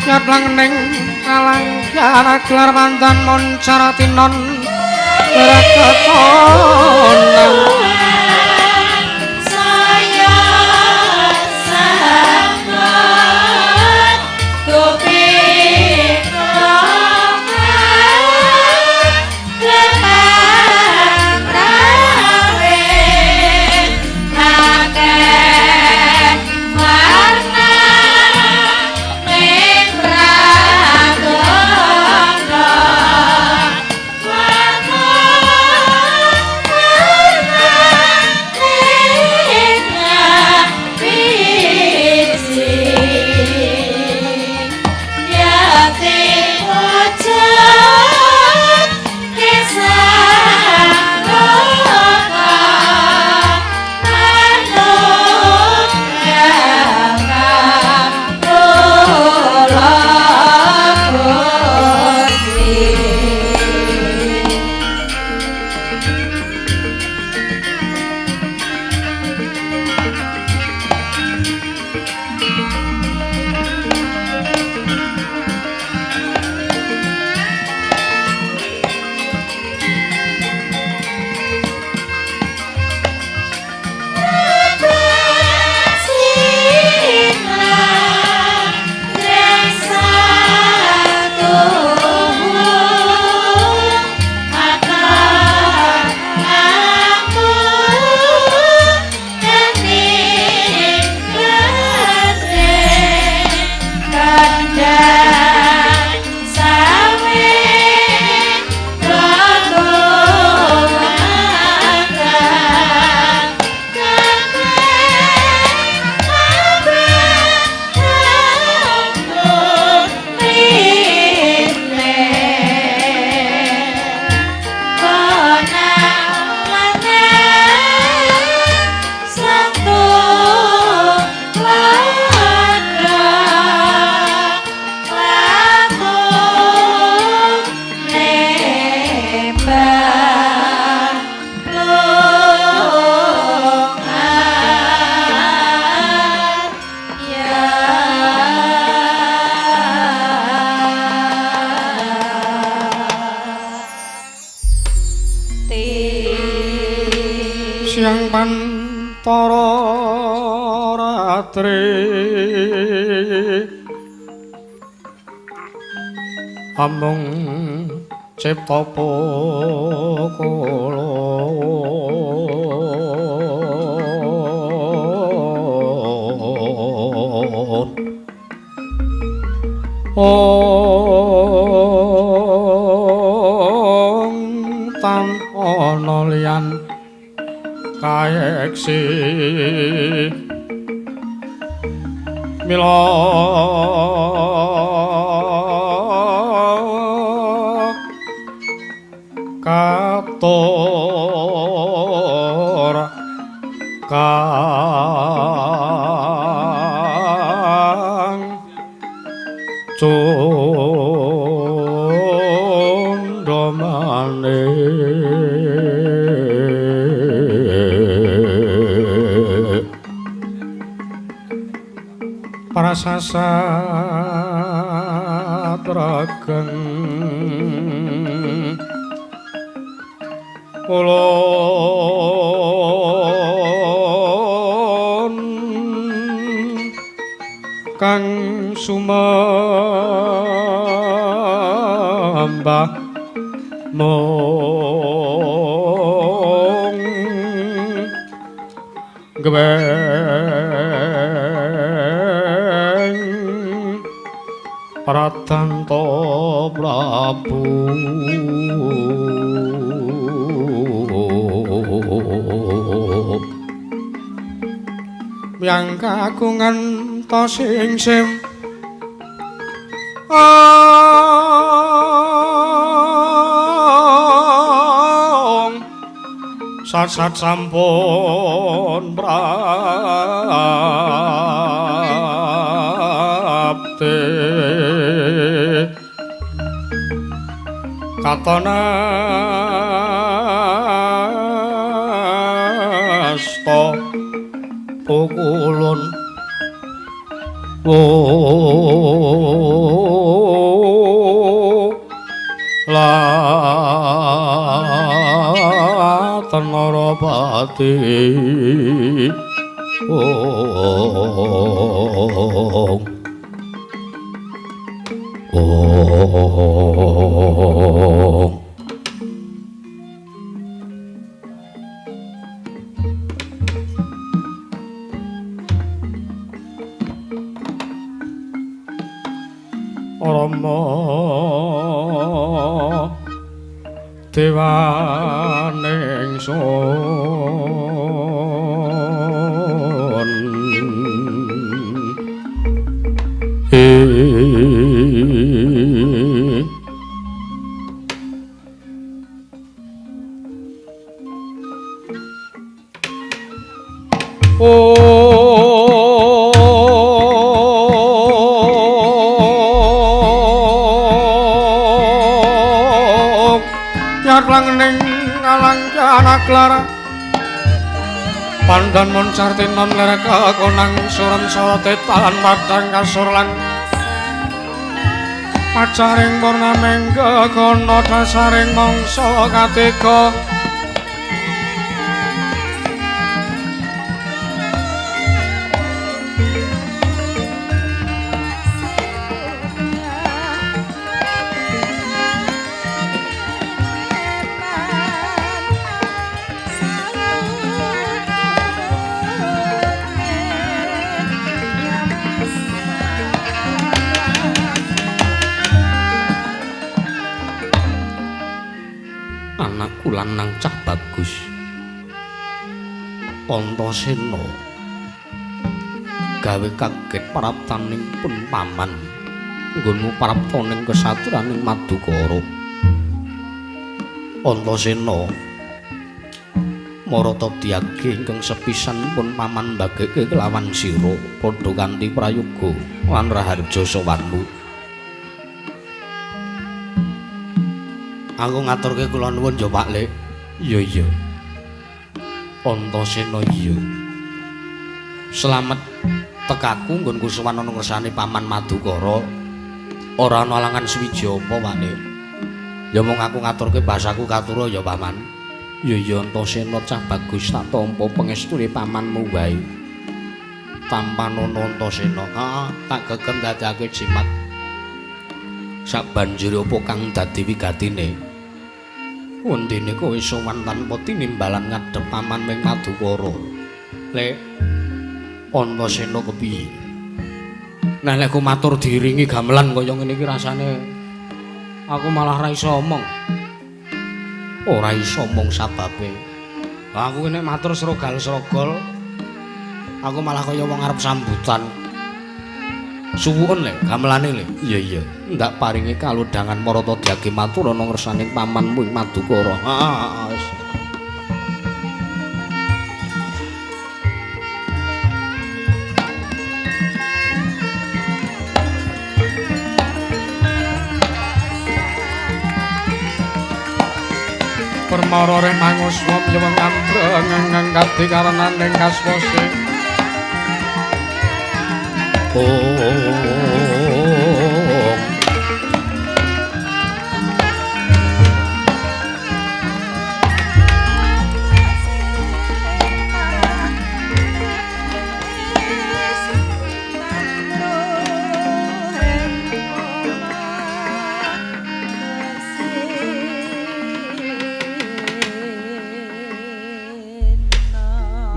Nyatlang ning alang kiara gelar mandan moncara tinon reketonan. Saya sangat topi Siang pantara ratri amung cipta pukula ong tan ana liyan kayeksi mila katur kang cundhamane prasasat rageng ulun kang sumembah mung geweng Pratanto Prabu. Yang kagungan to sing ong Sat-sat sampun prapte katana asta pukulun Tenarapati ong ong Rama dewaning sun Klara pandan moncar tinon lerek konang surem sorote talan padang kasur lan pacaring purnaming gegono dasaring mangsa katiga. Anakku lanang cah bagus Antasena gawe kaget praptaning pun paman nggonmu praptaning kesaturaning Madukara. Antasena marata diyage ingkang sepisan pun paman mbageke kelawan sira padha kanthi prayoga lan raharja sowanmu. Aku ngaturke kula nuwun ya Pak Lek. Iya iya. Antasena iya. Slamet tekaku nggonku sowan ana ngersane paman Madukara. Ora ana alangan suwiji apa Pak Lek. Ya mung aku ngaturke bahasaku katura ya paman. Iya iya Antasena cah bagus tak tampa pengestune pamanmu wae. Tampanono Antasena. Heeh, tak gegem dadake jimat. Sabanjure apa kang dadi wigatine? Wendene kowe sowan tanpa tinimbalan ngadhep paman ming Madukara. Lek Antasena kepiye? Nah lek ku matur diiringi gamelan kaya ngene iki rasane aku malah ra iso omong. Ora iso omong sababe. Aku nek matur srogal-srogol aku malah kaya wong arep sambutan. Suwuken le gamelane le. Iya iya. Ndak paringi kalodhangan marata dyage matur ana ngersane pamanmu ing Madukara. Heeh wis. Permara reh manguswa nyeweng ambreng ngati karenaning kaswase.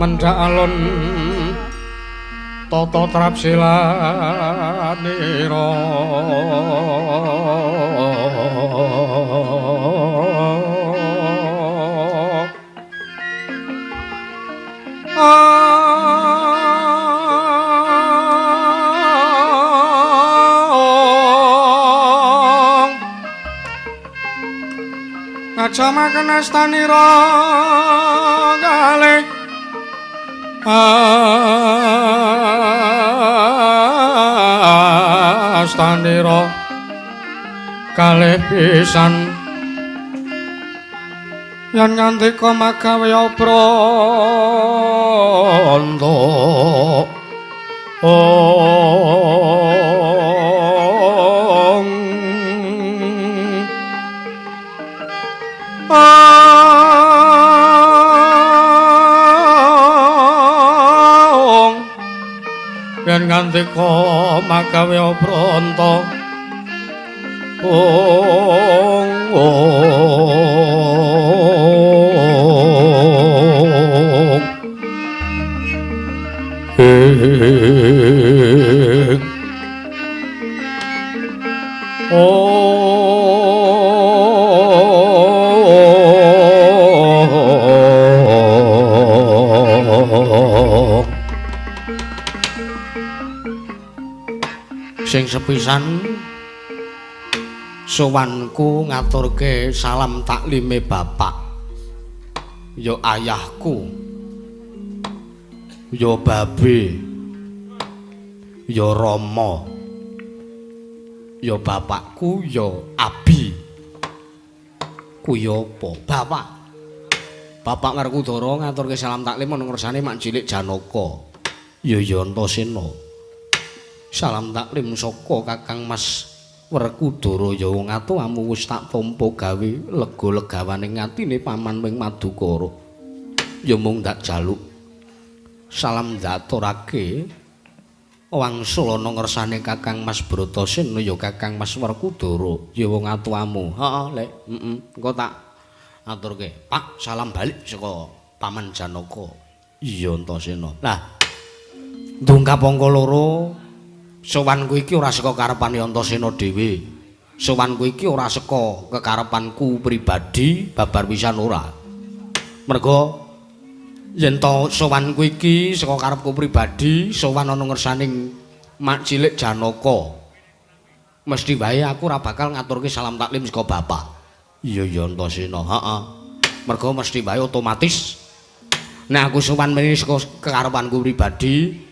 Mendhak alun tata trapsilanira ngajamaken astanira kalih astanira kalih pisan yen ngandika magawe apranta ong ong yen ngandika magawe apranta ong ong ong sing sepisan sowanku ngaturke salam taklime bapak ya ayahku ya babe ya rama ya bapakku ya abi kuwi apa bapak bapak Werkudara ngaturke salam taklim ana ngersane mak cilik Janaka ya ya Antasena salam taklim saka Kakang Mas Werkudara ya wong atuwamu wis tak tampa gawe lega legawane atine paman wing Madukara ya mung tak jaluk salam ndaturake wangsul ana ngersane Kakang Mas Bratasena ya Kakang Mas Werkudara ya wong atuwamu heeh lek heeh engko tak aturke Pak salam balik saka paman Janaka iya Antasena lah ndungkap angka loro sowanku iki ora saka karepane Antasena dhewe. Sowanku iki ora saka kekarepanku pribadi babar pisan ora. Merga yen to sowanku iki saka karepku pribadi, sowan ana ngersaning mak cilik Janaka. Mesti wae aku ora bakal ngaturke salam taklim saka bapak. Iya ya Antasena, heeh. Merga mesti wae otomatis nek aku sowan mrene saka kekarepanku pribadi,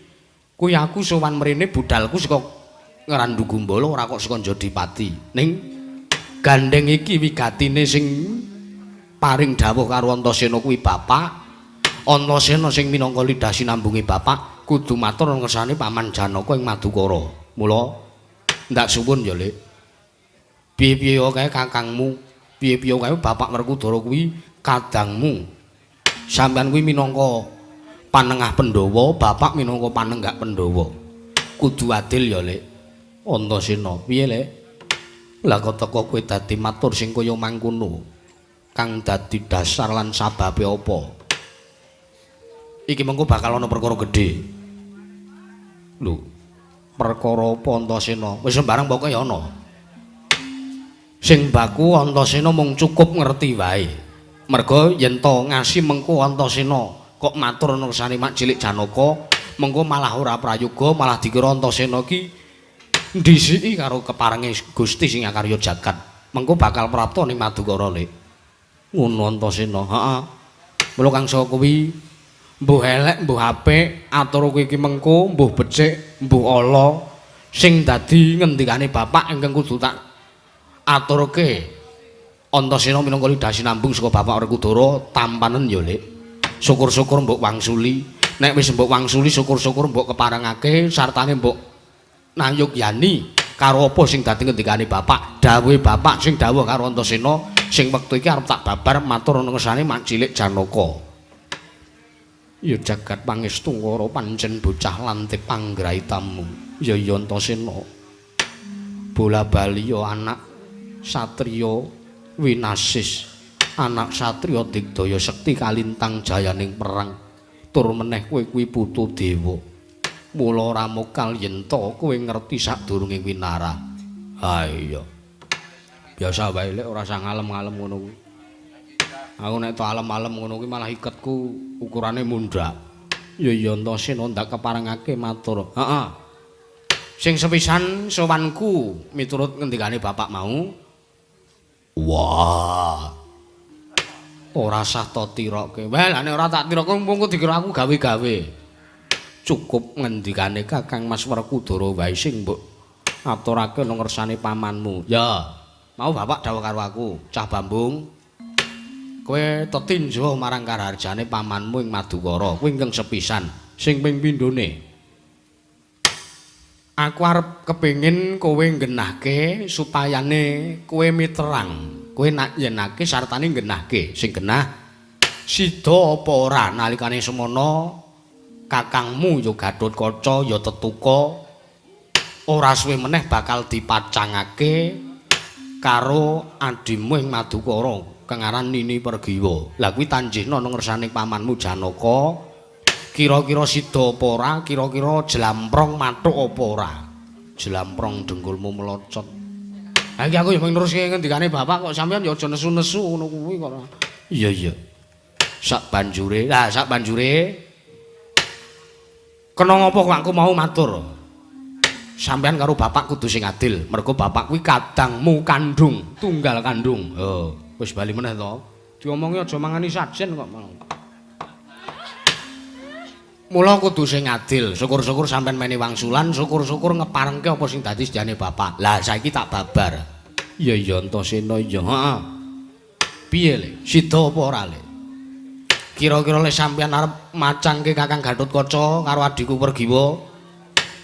kuwi aku sowan mrene budalku saka Ngrandu Gumbala ora kok saka Jodipati. Ning gandeng iki wigatine sing paring dawuh karo Antasena kuwi bapak. Antasena sing minangka lidah sinambunge bapak kudu matur ngersane paman Janaka ing Madukara. Mula ndak suwun ya, Lek. Piye-piye kae kakangmu, piye-piye kae bapak Werkudara kuwi kadangmu. Sampeyan kuwi minangka panengah Pandhawa, bapak minangka panenggak Pandhawa. Kudu adil ya, Lek. Antasena, piye, Lek? Lah kok teko kowe dadi matur sing kaya mangkono? Kang dadi dasar lan sababe apa? Iki mengko bakal ana perkara gedhe. Lho, perkara apa Antasena? Wis sembarang pokoke ya ana. Sing baku Antasena mung cukup ngerti wae. Merga yen to ngasi mengko Antasena kok matur ngersane mak cilik Janaka, mengko malah ora prayoga, malah dikira Antasena ki ndhisiki karo keparenge Gusti sing akarya jagat. Mengko bakal prapta ning Madukara, Lek. Ngono Antasena, heeh. Mula kang saka kuwi mbuh elek, mbuh apik, atur kowe iki mengko mbuh becik, mbuh ala sing dadi ngendikane bapak ingkang kudu tak aturke. Antasena minangka lidah sinambung saka bapak Werkudara tampanen ya, Lek. Syukur-syukur mbok wangsuli. Nek wis mbok wangsuli syukur-syukur mbok keparengake sartane mbok nayugyani karo apa sing dadi ngendikane bapak. Dawuhe bapak sing dawuh karo Antasena sing wektu iki arep tak babar matur ngersane mak cilik Janaka. Ya jagat pangestungkara pancen bocah lantip panggraitamu. Ya ya Antasena. Bola bali ya anak satriya winasis. Anak satriya digdaya sekti kalintang jayaning perang. Tur meneh kowe kuwi putu dewa. Mula ora mokal yen to kowe ngerti sadurunge winarah. Ha iya. Biasa wae lek ora usah ngalem-ngalem ngono kuwi. Aku nek to alem-alem ngono kuwi malah iketku ukurane mundhak. Ya ya Antasena ndak keparengake matur. Heeh. Sing sepisan sowanku miturut ngendikane bapak mau. Wah. Ora sah to tiroke. Wah, lah nek ora tak tiroke mumpung dikira aku gawe-gawe. Cukup ngendikane Kakang Mas Werkudara wae sing mbok aturake nang ngersane pamanmu. Ya, mau bapak dawuh karo aku, Cah Bambung. Kowe tetinjo marang karaharjane pamanmu ing Madukara. Kuwi ingkang sepisan, sing ping pindhone. Aku arep kepengin kowe nggenahke supayane kowe miterang. Kowe nak yenake sartane nggenahke sing genah sida apa ora nalikane semono kakangmu ya Gathotkaca ya tetuka ora suwe meneh bakal dipacangake karo adhimu ing Madukara kang aran Nini Pergiwa. Lah kuwi tanjihna nang ngersane pamanmu Janaka. Kira-kira sida apa ora, kira-kira jlamprong mathuk apa ora. Jlamprong dengkulmu melocot. Ha iki aku ya mung neruske ngendikane bapak kok sampeyan ya aja nesu-nesu ngono kuwi kok. Iya iya. Sak banjure, lah sak banjure kena ngopo kok aku mau matur. Sampeyan karo bapak kudu sing adil, mergo bapak kuwi kadangmu kandung, tunggal kandung. Oh, wis bali meneh to. Diomongi aja mangani sajen kok malah. Mula kudu sing adil, syukur-syukur sampean meni wangsulan, syukur-syukur ngeparengke apa sing dadi sediane bapak. Lah saiki tak babar. Iya iya Antasena iya, heeh. Piye le? Sida apa ora le? Kira-kira le sampean arep macangke Kakang Gathotkaca karo adhiku Pergiwa,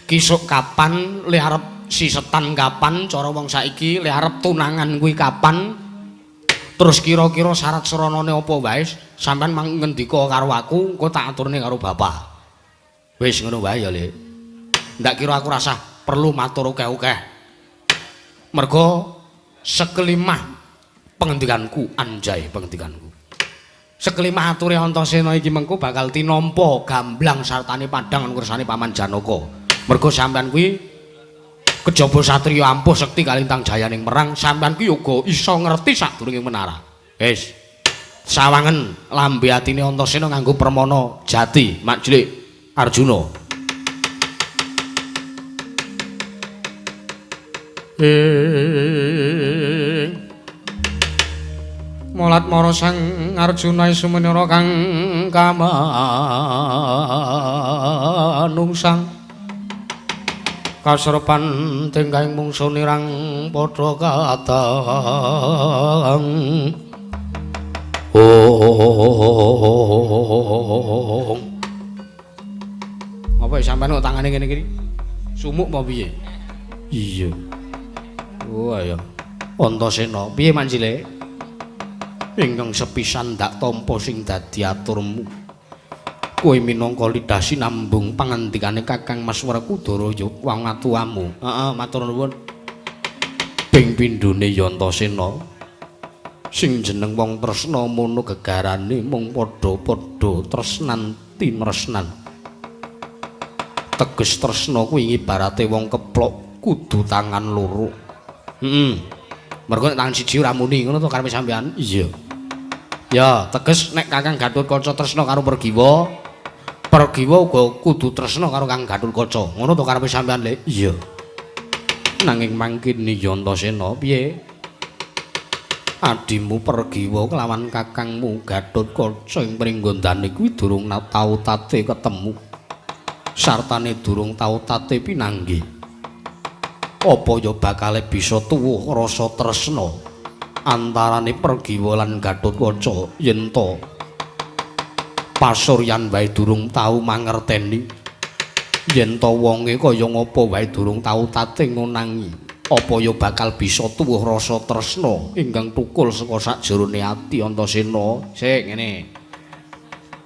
kisuk kapan le arep sisetan kapan cara wong saiki le arep tunangan kuwi kapan? Terus kira-kira syarat saranane apa wae sampean mang ngendika karo aku, engko tak aturne karo bapak. Wis ngono wae ya, Le. Ndak kira aku rasah perlu matur akeh-akeh. Mergo sekelimah pengendikanku, anjay pengendikanku. Sekelimah ature Antasena iki mengko bakal tinampa gamblang sartane padhang ngersane Paman Janaka. Mergo sampean kuwi kejaba satriya ampuh sekti kalintang jayaning merang, sampean kuwi uga iso ngerti sadurunge menara. Wis. Sawangen lambe atine Antasena nganggo permana jati, Makjlik Arjuna. Molat mara Sang Arjuna sumenira kang kamanungsang kasrepan tingkahing mungsu nirang padha kadang. Oh. Apa sampean kok tangane ngene iki? Sumuk apa piye? Iya. Oh ayo. Antasena, piye manjile? Ingkang sepisan ndak tampa sing dadi aturmu. Kowe minangka lidah sinambung pangandikane Kakang Mas Werkudara ya wong atuwamu. Heeh, matur nuwun. Ping pindhone ya Antasena. Sing jeneng wong tresna mono gegarane mung padha-padha tresnan tinresnan. Teges tresna kuwi ibarate wong keplok kudu tangan loro. Heeh. Mergo nek tangan siji ora muni ngono to karepe sampean? Iya. Ya, teges nek Kakang Gathotkaca tresna karo Pergiwa, Pergiwa uga kudu tresna karo Kang Gathotkaca. Ngono to karepe sampean, Le? Iya. Nanging mangkene ya Antasena piye? Adimu Pergiwa kelawan kakangmu Gathotkaca ing pringgondane kuwi durung tau tate ketemu. Sartane durung tau tate pinanggih. Apa ya bakale bisa tuwuh rasa tresna antarane Pergiwa lan Gathotkaca yen to pasuryan wae durung tau mangerteni, yen to wonge kaya ngapa wae durung tau tate ngonangi, apa ya bakal bisa tuwuh rasa tresna ingkang tukul saka sakjerone ati Antasena. Sik ngene.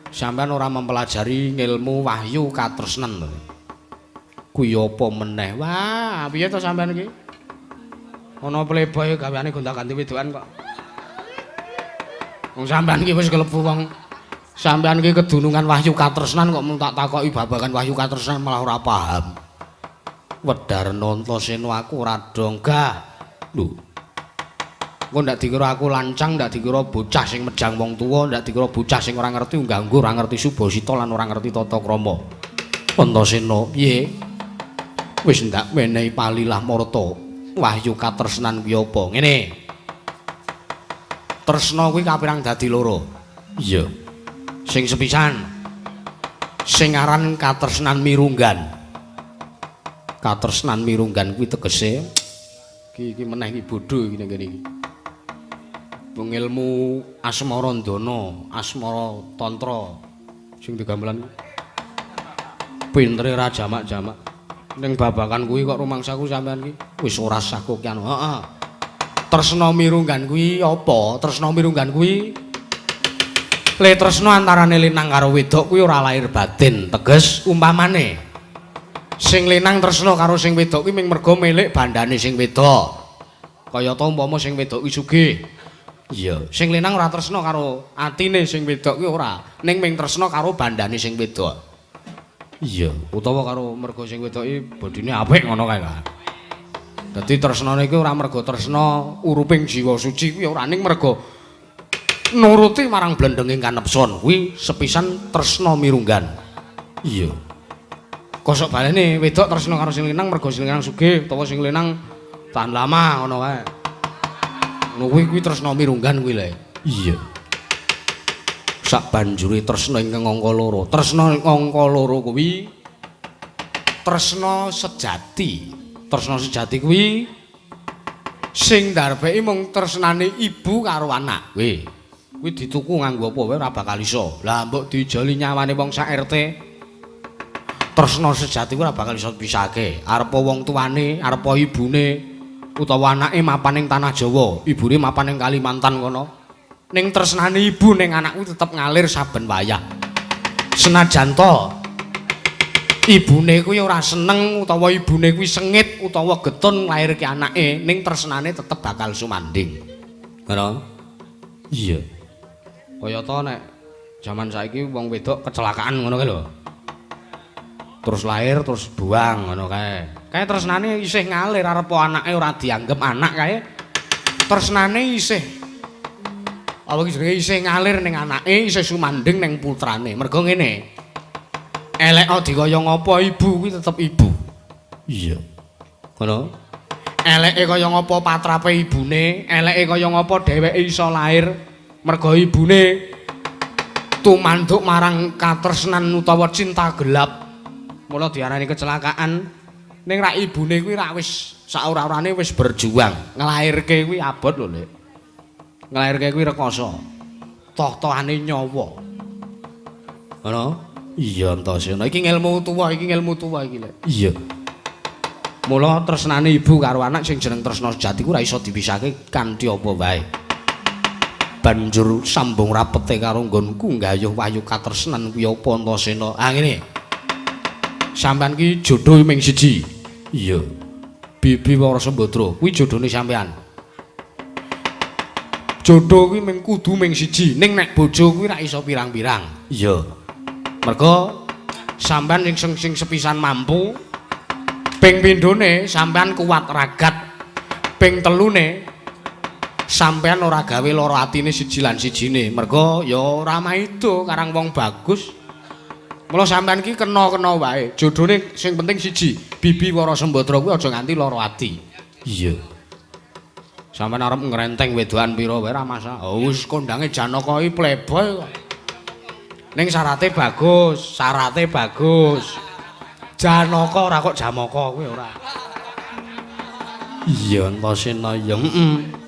Sampeyan ora mempelajari ngilmu wahyu katresnan to. Kuwi apa meneh? Wah, piye to sampeyan iki? Ana playboy gaweane gonta-ganti wedokan kok. Wong sampeyan iki wis kelebu wong sampeyan iki kedunungan wahyu katresnan kok mung tak takoki babagan wahyu katresnan malah ora paham. Wedharna Antasena aku ora dong gah. Lho. Engko ndak dikira aku lancang, ndak dikira bocah sing mejang wong tuwa, ndak dikira bocah sing ora ngerti unggah-ungguh, ora ngerti subasita lan ora ngerti tata krama. Antasena piye? Wis ndak menehi palilah marta wahyu katresnan kuwi apa? Ngene. Tresna kuwi kapirang dadi loro. Iya. Sing sepisan sing aran katresnan mirunggan. Katresnan mirunggan kuwi tegese iki iki meneh iki bodho iki ning kene iki. Ilmu asmara ndana, asmara tantra sing digamelan pintere ra jamak-jamak. Ning babakan kuwi kok rumangsaku sampean iki wis ora sah kokian. Heeh. Tresna mirunggan kuwi apa? Tresna mirunggan kuwi le tresna antarane lanang karo wedok kuwi ora lahir batin, teges umpamane sing lanang tresna karo sing wedok kuwi mung mergo milik bandane sing wedok. Kayata umpama sing wedok kuwi sugih. Iya, sing lanang ora tresna karo atine sing wedok kuwi ora, ning mung tresna karo bandane sing wedok. Iya, utawa karo mergo sing wedok iki bodine apik ngono kae lah. Dadi tresnane iki ora mergo tresna uruping jiwa suci kuwi ora, ning mergo nuruti marang blendenging kanepson kuwi sepisan tresna mirunggan. Iya. Kosok balene wedok tresna karo sing lanang mergo sing lanang sugih utawa sing lanang tahan lama ngono kae. Ngono kuwi kuwi tresna mirunggan kuwi le. Iya. Sak banjure tresna ingkang angka loro. Tresna angka loro kuwi tresna sejati. Tresna sejati kuwi sing ndarbeki mung tresnane ibu karo anak. Kuwi kuwi dituku nganggo apa wae ora bakal iso. Lah mbok dijoli nyawane wong sak RT. Tresna sejati kuwi ora bakal iso dipisahke. Arepa wong tuane, arepa ibune utawa anake mapan ning tanah Jawa, ibune mapan ning Kalimantan kono. Ning tresnane ibu ning anak kuwi tetep ngalir saben wayah. Senajan to ibune kuwi ora seneng utawa ibune kuwi sengit utawa getun nglairke anake, ning tresnane tetep bakal sumanding. Ngono? Iya. Kayata nek jaman saiki wong wedok kecelakaan ngono kae lho. Terus lahir terus buang ngono kae. Kae tresnane isih ngalir arepa anake ora dianggep anak kae. Tresnane isih apa iki jenenge isih ngalir ning anake, isih sumanding ning putrane. Mergo ngene. Elek dikaya ngapa ibu kuwi tetep ibu. Iya. Ngono. Eleke kaya ngapa patrape ibune, eleke kaya ngapa dheweke iso lahir mergo ibune tumanduk marang katresnan utawa cinta gelap. Mula diarani kecelakaan. Ning rak ibune kuwi rak wis saora-orane wis berjuang. Nglairke kuwi abot lho, Lek. Nglairke kuwi rekoso. Toh-tohane nyawa. Ngono? Iya, Antasena. Iki ngelmu tuwa, iki ngelmu tuwa iki, Lek. Iya. Mula tresnane ibu karo anak sing jeneng tresna sejati ku ora iso dipisahke kanthi apa wae. Banjur sambung rapete karo nggonku nggayuh wahyu katresnan kuwi apa Antasena. Ah ngene. Sampeyan ki jodoh ming siji. Iya. Bibi Wara Sembadra kuwi jodhone sampeyan. Jodoh kuwi ming kudu ming siji, ning nek bojo kuwi ra iso pirang-pirang. Iya. Mergo sampeyan sing sepisan mampu, ping pindhone sampeyan kuat ragat, ping telune sampeyan ora gawe lara atine siji lan sijine. Mergo ya ora maido karang wong bagus. Mula sampeyan iki kena-kena wae. Jodhone sing penting siji, Bibi Wara Sembadra kuwi aja nganti lara ati. Iya. Sampeyan arep ngrenteng wedokan pira wae ora masalah. Oh wis kondange Janaka iki playboy kok. Ning syarate bagus, syarate bagus. Janaka ora kok Jamaka kuwi ora. Iya Antasena ya heeh.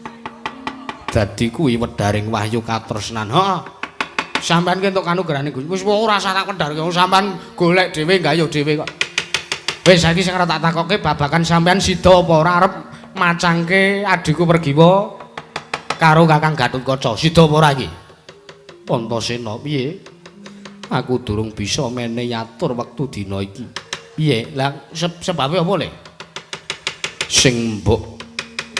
Dadi kuwi wedharing wahyu katresnan. Heeh. Sampeyan ki entuk kanugrahane Gusti. Wis ora usah tak wedharke, sampeyan golek dhewe nggayuh dhewe kok. Wis saiki sing arep tak takokke babagan sampeyan sida apa ora arep macangke adhiku Pergiwa karo Kakang Gatotkaca. Sida apa ora iki? Antasena piye? Aku durung bisa menehi atur wektu dina iki. Piye? Lah sebabe apa le? Sing mbok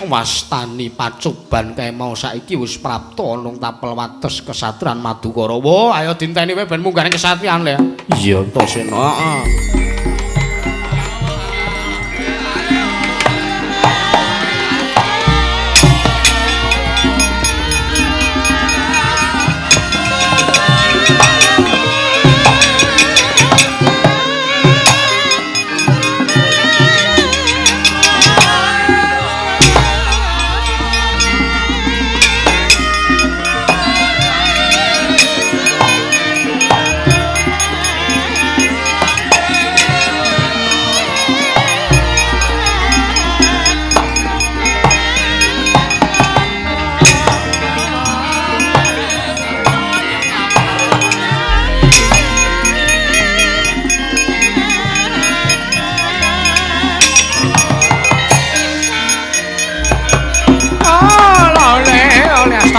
wastani pacoban kae mau saiki wis prapta nang tapel wates kesatrian Madukara. Wo, ayo dinteni wae ben munggah ning kesatrian le. Iya, Antasena. Heeh.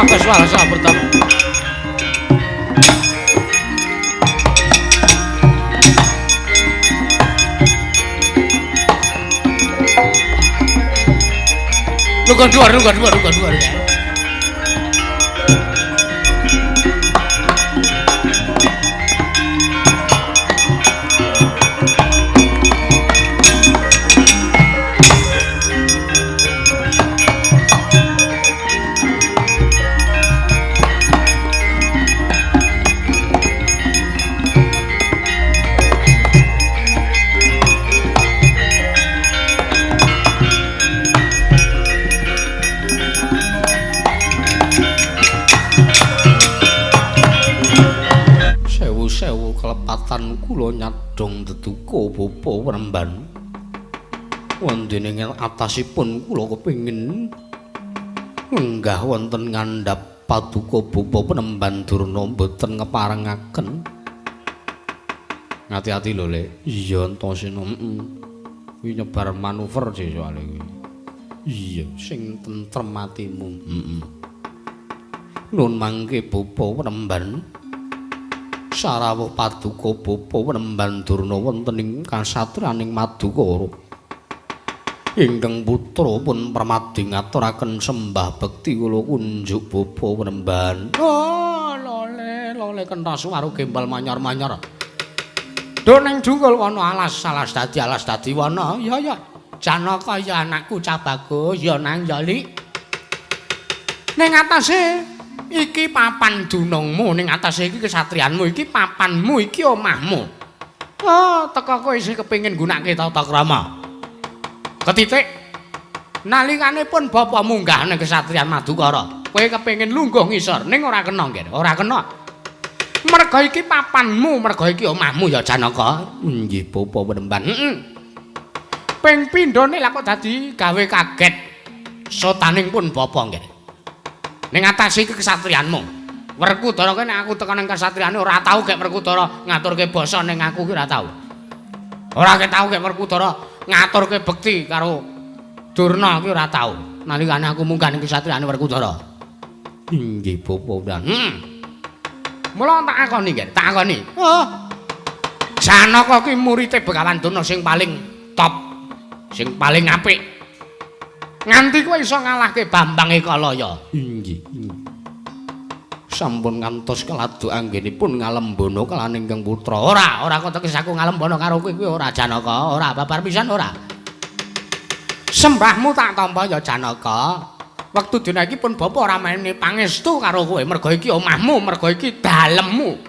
Bagus wah pertama. Luka dua ya. Sewu kelepatan kula nyadong deduka bapa Premban. Wondene atasipun kula kepengin lenggah wonten ngandhap paduka bapa Premban Durna mboten ngeparengaken. Ati-ati lho, Lek. Iya, Antasena. Heeh. Kuwi nyebar manuver sih soalé kuwi. Iya, sing tentrem atimu. Heeh. Nun mangke bapa Premban. Sarawuh paduka bapa Premban Durna wonten ing kasatriyaning Madukara. Ingkang putra pun Permadi ngaturaken sembah bekti kula kunjuk bapa Premban. Oh, lole lole kentas waru gembal manyar-manyar. Do ning jungkul wana alas dadi wana. Ya ya. Janaka ya anakku cah bagus ya nang ya Lik. Ning atase iki papan dunungmu, ning atase iki kesatrianmu, iki papanmu, iki omahmu. Oh, teka kowe isih kepengin nggunakake tata krama. Ketitik. Nalikane pun bapa munggah ning kesatrian Madukara, kowe kepengin lungguh ngisor, ning ora kena nggih, ora kena. Merga iki papanmu, merga iki omahmu ya Janaka. Nggih, bapa Premban. Heeh. Ping pindhone lha kok dadi gawe kaget sotaning pun bapa nggih. Ning atase iki kesatrianmu. Werkudara kene aku teka ning kesatriane ora tau gek Werkudara ngaturke basa ning aku ki ora tau. Ora ke tau gek Werkudara ngaturke bekti karo Durna ki ora tau. Nalikane aku munggah ning kesatriane Werkudara. Inggih bapa. Heeh. Mula tak akoni nggih, tak akoni. Oh. Janaka ki murite Begawan Durna sing paling top, sing paling apik. Nganti kowe iso ngalahke Bambang Ekalaya. Inggih. Sampun ngantos keladuk anggenipun ngalembana kelan ingkang putra. Ora, ora kok tekis aku ngalembana karo kowe kuwi ora Janaka, ora babar pisan ora. Sembahmu tak tampa ya Janaka. Wektu dina iki pun bapa ora maine pangestu karo kowe, merga iki omahmu, merga iki dalemmu.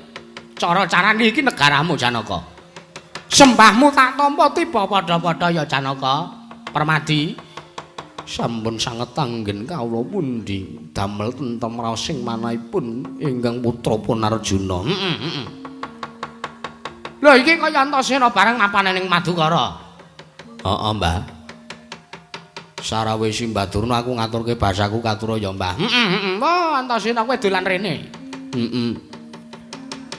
Cara-carane iki negaramu Janaka. Sembahmu tak tampa tiba padha-padha ya Janaka. Permadi. Sampun sanget anggen kawula pundi damel tentrem raosing manahipun ingkang putra pun Arjuna. Heeh, heeh. Lho iki kaya Antasena bareng mapane ning Madukara. Heeh, Mbah. Sarawe Simbah Durna aku ngaturke basaku katura ya, Mbah. Heeh, heeh. Wah, Antasena kowe dolan rene. Heeh.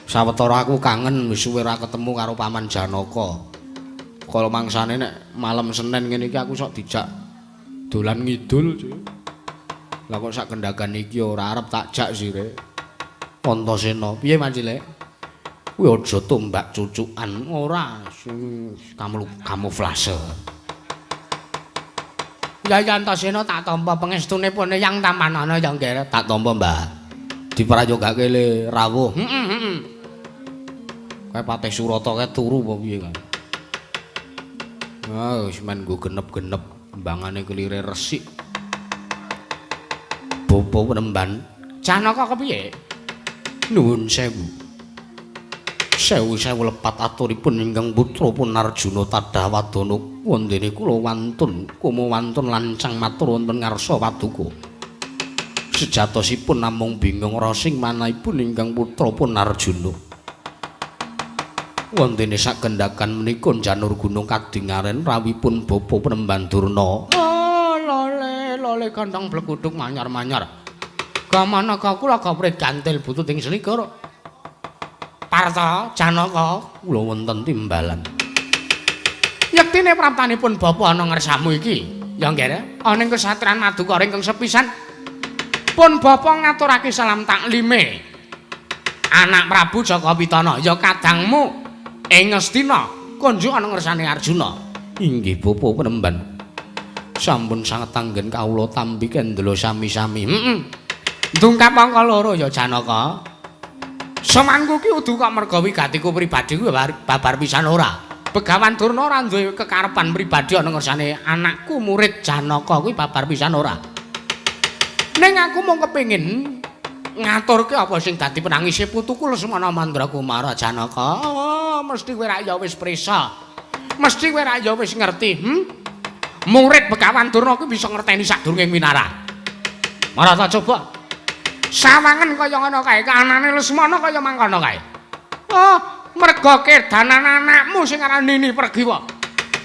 Sawetara aku kangen wis suwe ora ketemu karo Paman Janaka. Kala mangsane nek malam Senin ngene iki aku sok dijak dolan ngidul sih. Lah kok sak kendhagan iki ora arep tak jak sire. Antasena, piye Mas Cilik? Kuwi aja tombak cucukan ora sing kamuflase. Ya ya Antasena tak tampa pengestune pun yang tampanana ya nggih. Tak tampa, Mbah. Diprayogake le rawuh. Heeh, heeh. Kae Patih Surata kae turu apa piye kae? Ah, wis men nggo genep-genep. Mbangane kelire resik. Bapa Premban, Janaka kepiye? Nuwun sewu. Sewu-sewu lepat aturipun ingkang putra pun Arjuna tadah wadana wondene kula wantun kuma wantun lancang matur wonten ngarsa paduka. Sejatosipun namung bingung rasing manahipun ingkang putra pun Arjuna. Wondene sagendhagan menika janur gunung kadingaren rawuhipun bapa Premban Durna. Oh, lole lole kandang bleguduk manyar-manyar. Gamana kula gaprit gantil butut ing selikur. Parta Janaka kula wonten timbalan. Yektine praptanipun bapa ana ngersamu iki. Ya nggih, ana ing kesatriyan Madukara ingkang sepisan. Pun bapa ngaturake salam taklime. Anak Prabu Jaka Pitana ya kadangmu ing Ngastina kunjuk ana ngersane Arjuna. Inggih bapa penemban. Sampun sanget anggen kawula tampi kendela sami-sami. Heeh. Ndungkap angka loro ya Janaka. Sowanku ki udu kok merga wigatiku pribadi kuwi babar pisan ora. Begawan Durna ora duwe kekarepan pribadi ana ngersane anakku murid Janaka kuwi babar pisan ora. Ning aku mung kepengin ngaturke apa sing dadi penangise putuku Lesmana Mandrakumara Janaka. Oh, mesti kowe rak ya wis prisa. Mesti kowe rak ya wis ngerti, Murid Begawan Durna kuwi bisa ngerteni sadurunge winara. Mara ta coba. Sawangen kaya ngono kae, kanane Lesmana kaya mangkono kae. Oh, merga kedanan anakmu sing aran Nini Pergiwa.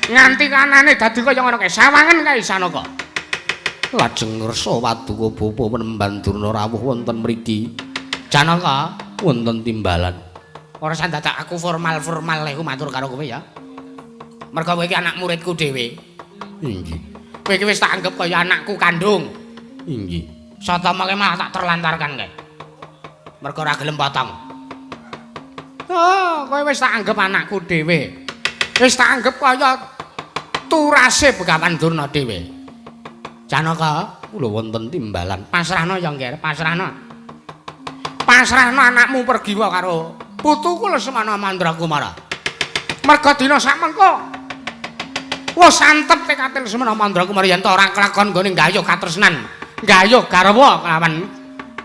Nganti kanane dadi kaya ngono kae, sawangen kae Janaka. Lajeng ngersa paduka bapa penemban Durna rawuh wonten mriki. Janaka wonten timbalan. Ora usah dadak aku formal-formal lek matur karo kowe ya. Merga kowe iki anak muridku dhewe. Inggih. Kowe iki wis tak anggap kaya anakku kandung. Inggih. Satama kae malah tak terlantarkan kae. Merga ora gelem potong. Oh, kowe wis tak anggap anakku dhewe. Wis tak anggap kaya turase Begawan Durna dhewe. Janaka, kula wonten timbalan. Pasrahno ya, Ngger, pasrahno. Pasrahno anakmu Pergiwa karo putuku Lesmana Mandrakumara. Merga dina sakmengko wis antep tekate Lesmana Mandrakumara yen ta ora kelakon nggone gayuh katresnan, gayuh garwa kelawan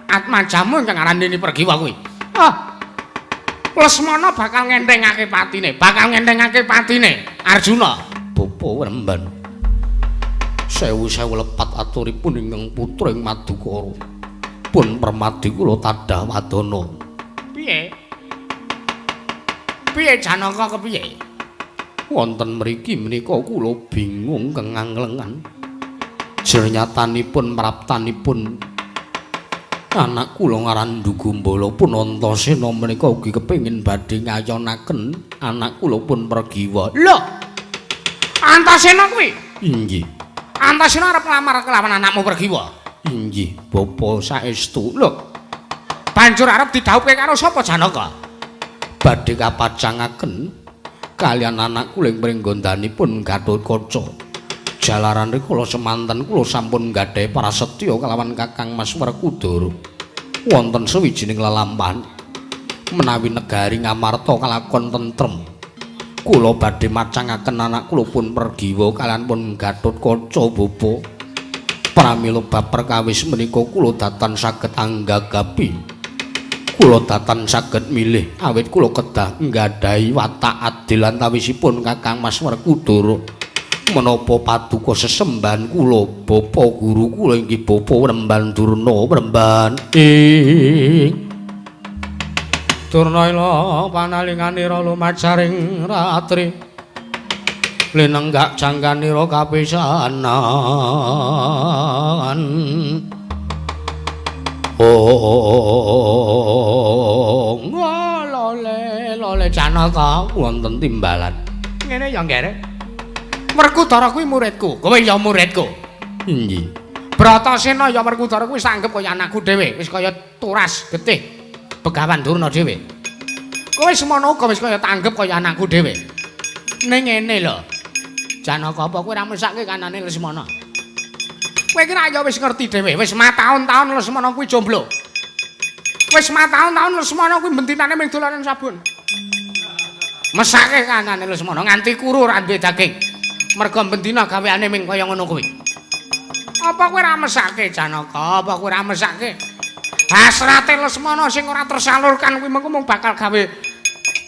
atmajamu ingkang aran Nini Pergiwa kuwi. Ah. Lesmana bakal ngenthengake patine, bakal ngenthengake patine Arjuna. Bapa Wremban. Sewu-sewu lepat aturipun ingkang putra ing Madukara. Pun permadi kula tadah wadana. Piye? Piye Janaka kepiye? Wonten mriki menika kula bingung kenganglengan. Jernyatanipun praptanipun anak kula ngaran Dugumbala pun Antasena menika ugi kepengin badhe ngayonaken anak kula pun Pergiwa. Lho. Antasena kuwi? Inggih. Antasena arep nglamar kelawan anakmu Pergiwa. Inggih, bapa saestu. Lho. Banjur arep didhawuhke karo sapa Janaka? Badhe kapacangaken kalian anak kula ing pringgondanipun Gatotkaca. Jalaran rikala semanten kula sampun nggadahi prasetya kelawan Kakang Mas Werkudara. Wonten sawijining lelampahan menawi negari Ngamarta kalakon tentrem. Kula badhe macangaken anak kula pun Pergiwa kalian pun Gatotkaca bapa. Pramila bab perkawis menika kula datan saged anggagapi. Kula datan saged milih awit kula kedah nggadahi watak adil antawisipun Kakang Mas Werkudara. Menapa paduka sesembahan kula bapa guru kula inggih Bapa Wremban Durna Wremban ing Durna ila panalinganira lumajaring ratri linenggak jangkanira kapisanan. Oh, lole lole Janaka wonten timbalan. Ngene ya, Ngger. Werkudara kuwi muridku, kowe ya muridku. Inggih. Bratasena ya Werkudara kuwi wis anggep kaya anakku dhewe, wis kaya turas getih Begawan Durna dhewe. Kowe semono uga wis kaya tanggep kaya anakku dhewe. Ning ngene lho. Janaka, apa kowe ora mesake kanane Lesmana? Kowe iki ra ya wis ngerti dhewe, wis mataun-taun Lesmana kuwi jomblo. Wis mataun-taun Lesmana kuwi bentinane mung dolanan sabun. Mesake kanane Lesmana nganti kuru ora duwe daging. Merga bendina gaweane ming kaya ngono kuwi. Apa kowe ora mesake Janaka? Apa kowe ora mesake? Hasrate Lesmana sing ora tersalurkan kuwi mengko mung bakal gawe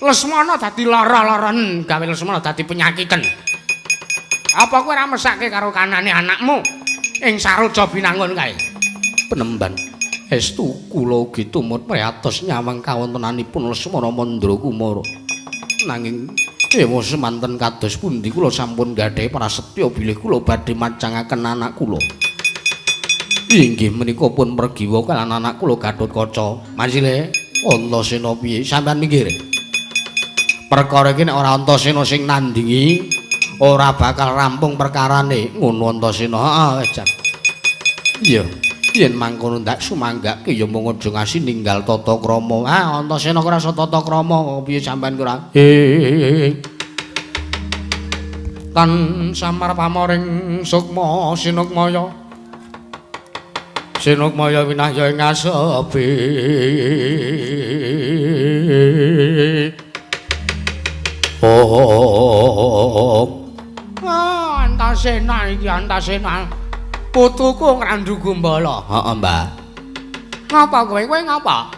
Lesmana dadi lara-laran, gawe Lesmana dadi penyakiten. Apa kowe ora mesake karo kanane anakmu ing Saroja Binangun kae? Penemban estu kula ugi tumut priyatos nyawang kawontenanipun Lesmana Mandrakumara. Nanging ewa semanten kados pundi kula sampun nggadahi prasetya bilih kula badhe macangaken anak kula. Inggih menika pun Pergiwa kalian anak kula Gatotkaca. Masile Antasena piye? Sampeyan minggir. Perkara iki nek ora Antasena sing nandingi ora bakal rampung perkarane. Ngono Antasena. Heeh, jan. Iya. Yen mangkono ndak sumanggake ya mung aja ngasi ninggal tata krama. Ah, Antasena ora iso tata krama, piye sampean ora? Tan samar pamoring sukma sinukmaya. Sinukmaya winahya ing asepi. Oh. Ah, Antasena iki Antasena. Putuku ngrandu gumbala. Heeh, Mbah. Ngapa kowe? Kowe ngapa?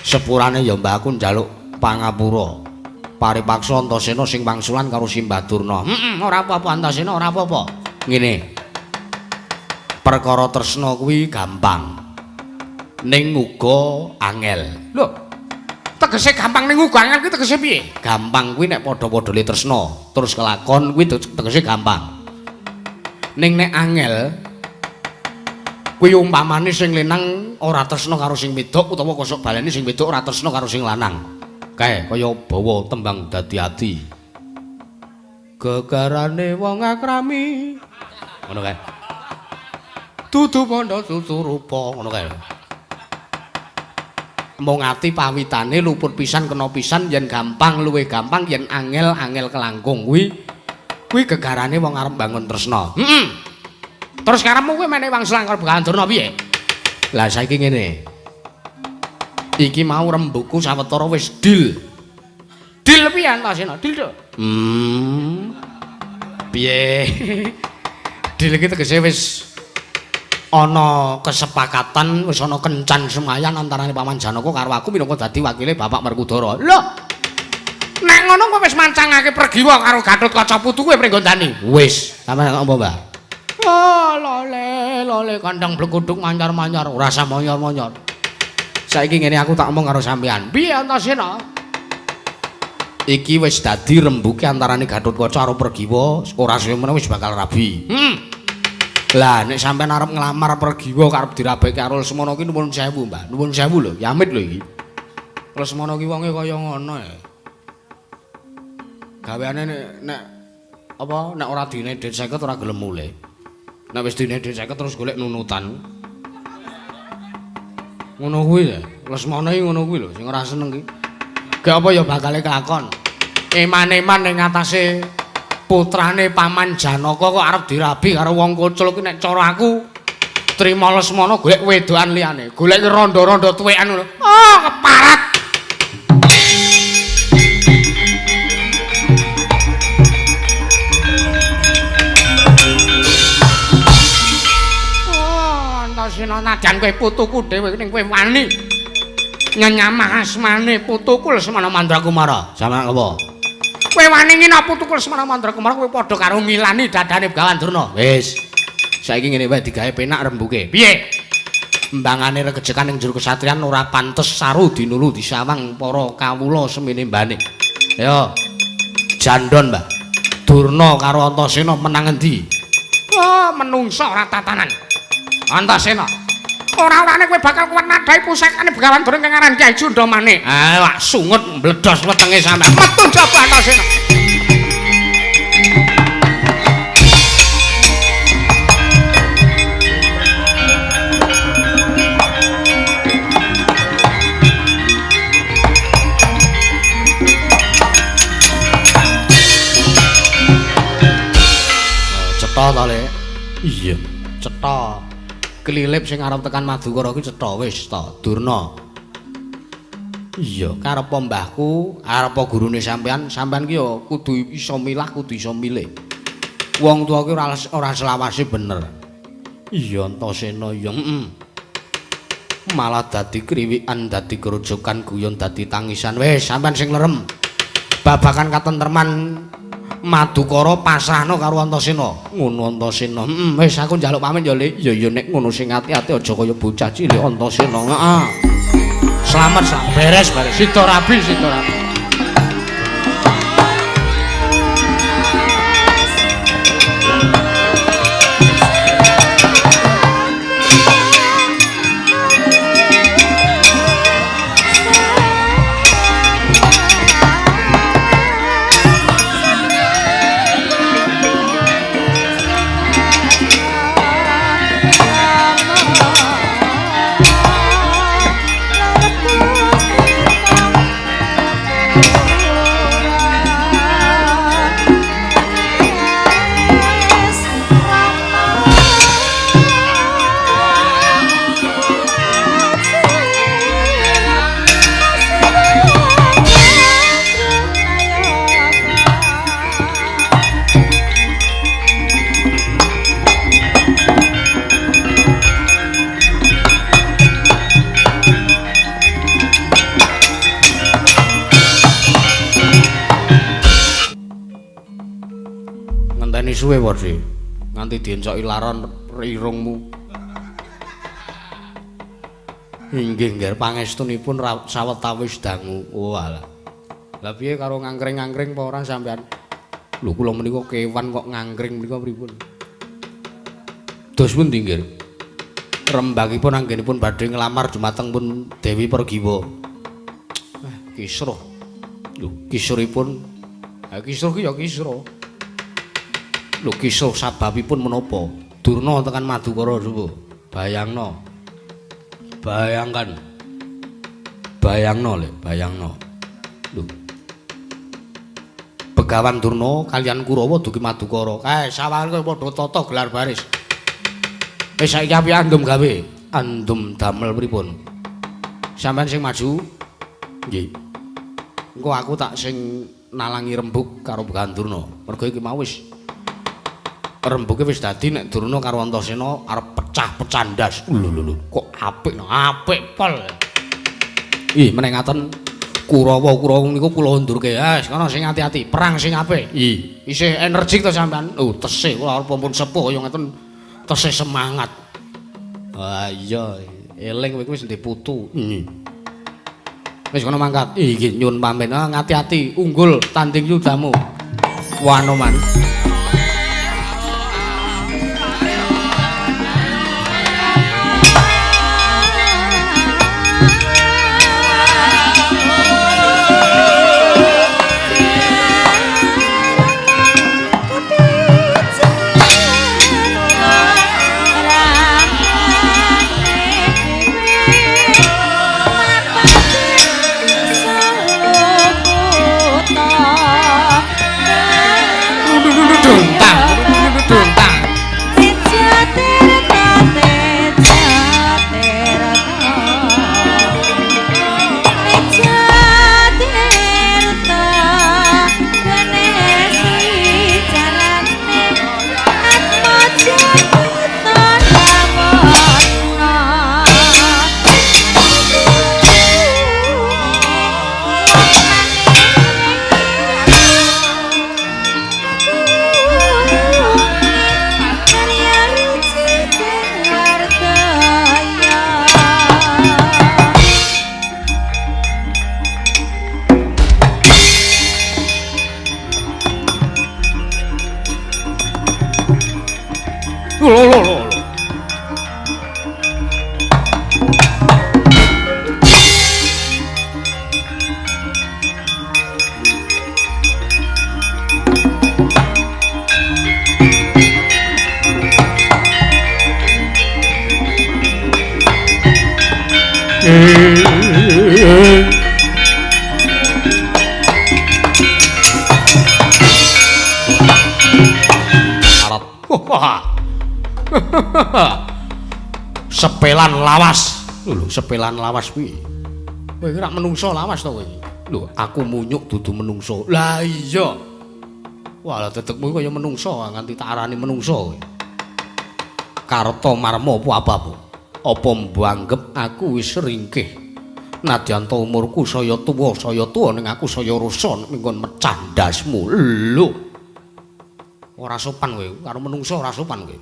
Sepurane ya Mbah, aku njaluk pangapura. Paripaksa Antasena sing wangsulan karo Simbah Durna. Heeh, ora apa-apa Antasena, ora apa-apa. Ngene. Perkara tresna kuwi gampang. Ning uga angel. Lho. Tegese gampang ning uga angel kuwi tegese piye? Gampang kuwi nek padha-padha le tresna, terus kelakon kuwi tegese gampang. Ning nek angel kuwi umpamane sing lanang ora tresna karo sing wedok utawa kosok baleni sing wedok ora tresna karo sing lanang. Kae kaya bawa tembang dadi ati. Gegarane wong akrami. Ngono kae. Dudu bondo dudu rupa ngono kae. Mung ati pawitane luput pisan kena pisan yen gampang luwih gampang yen angel angel kelangkung kuwi kuwi gegarane wong arep bangun tresna. Heeh. Terus karepmu kowe menehi wangsulan karo Begawan Durna piye? Lah saiki ngene. Iki mau rembuku sawetara wis deal. Deal piye Antasena? Deal to? Piye? Deal iki tegese wis ana kesepakatan, wis ana kencan semayan antarane Paman Janaka karo aku minangka dadi wakile Bapak Werkudara. Lho. Nek ngono kowe wis mancangake Pregiwa karo Gatotkaca putu kowe pringgondani. Wis, sampeyan apa, Mbah? Oh, lole, lole kandang bleguduk mancar-mancar, ora usah monyor-monyor. Saiki ngene aku tak omong karo sampeyan. Piye Antasena? Iki wis dadi rembuke antarane Gatotkaca karo Pregiwa, ora suwe meneh wis bakal rabi. Lah nek sampeyan arep nglamar Pregiwa karep dirabeke karo Lesmana ki nuwun sewu, Mbah. Nuwun sewu lho, yamit lho iki. Lesmana ki wonge kaya ngono ya. Gaweane nek apa nek ora dine dit 50 ora gelem mulih. Nek wis dine dit 50 terus golek nunutan. Ngono kuwi ya. Lesmana iki ngono kuwi lho sing ora seneng ki. Gak apa ya bakale kelakon. Eman-eman ning atase putrane Paman Janaka kok arep dirabi karo wong kocul ki nek cara aku trima Lesmana golek wedokan liyane, golek rondo-rondo tuwekan ngono. Oh, keparat. Antasena nadyan kowe putuku dhewe ning kowe wani nyenyamah asmane putuku Lesmana Mandrakumara. Sampeyan apa? Kowe wani ngina putuku Lesmana Mandrakumara kowe padha karo ngilani dadane Begawan Durna. Wis. Saiki ngene wae digawe penak rembuke. Piye? Mbangane regejekan ning jero kesatriyan ora pantes saru dinulu disawang para kawula semene mbane. Ayo. Jandon, Mbah. Durna karo Antasena menang endi? Oh, menungsa ora tatanan. Antasena. Ora-orane kowe bakal kuwat nadhahi pusakane Begawan Durna kang aran Kyai Cundamane. Ah, wak sungut mbledos wetenge sampean. Metu njaba Antasena. Cetha ta, Lek? Iya, cetha. Kelilip sing arep tekan Madukara ki cetha wis ta, Durna. Iya, karepe mbahku, arepe gurune sampean, sampean ki ya kudu iso milah, kudu iso milih. Wong tuwa ki ora selawase bener. Iya, Antasena ya, heeh. Malah dadi kriwikan, dadi grojokan guyon, dadi tangisan. Wis, sampean sing lerem. Babakan katentreman Madukara pasrahno karo Antasena. Ngono Antasena. Heeh, wis aku njaluk pamit ya, Lik. Ya ya nek ngono sing ati-ati aja kaya bocah cilik Antasena. Heeh. Slamet sak beres beres. Sida rabi, sida rabi. Mama. Nganti suwe apa, Dik? Nganti diencoki laron irungmu. Inggih, nggih, pangestunipun sawetawis dangu. Oh alah. Lah piye karo ngangkring-ngangkring apa ora sampean? Lho kula menika kewan kok ngangkring menika pripun? Dos pundi nggih? Rembagipun anggenipun badhe nglamar dumateng pun Dewi Pergiwa. Kisruh. Lho, kisruhipun. Ha kisruh ki ya kisruh. Lho kisruh sababipun menapa? Durna tekan Madukara coba. Bayangno. Bayangkan. Bayangno le, bayangno. Lho. Begawan Durna kaliyan Kurawa dugi Madukara. Kae sawangan kowe padha tata gelar baris. Wis saiki api andum gawe. Andum damel pripun? Sampeyan sing maju. Nggih. Engko aku tak sing nalangi rembug karo Begawan Durna. Mergo iki mau wis rembuge wis dadi nek Durna karo Antasena arep pecah-pecah ndas. Lho lho lho, kok apik no? Apik pol. Ih, meneh ngaten Kurawa-Kurawa niku kula undurke. Ah, kono sing ati-ati, perang sing apik. Ih, isih energik to sampean. Oh, tesih kula arep pun sepuh kaya ngeten tesih semangat. Wah, iya, eling kowe wis ndek putu. Wis kono mangkat. Ih, nyuwun pamit. Ah, ngati-ati, unggul tanding yudamu. Wanoman. Sepelan lawas. Lho, sepelan lawas kuwi. Kowe iki rak menungso lawas to kowe iki. Lho, aku munyuk dudu menungso. Lah iya. Wah, lah dedekmu kaya menungso nganti tak arani menungso kowe. Karta marma apa apa? Apa mbok anggep aku wis ringkih? Nadyan ta umurku saya tuwa ning aku saya rusa nek nggon mecah ndasmu. Lho. Ora sopan kowe, karo menungso ora sopan kowe.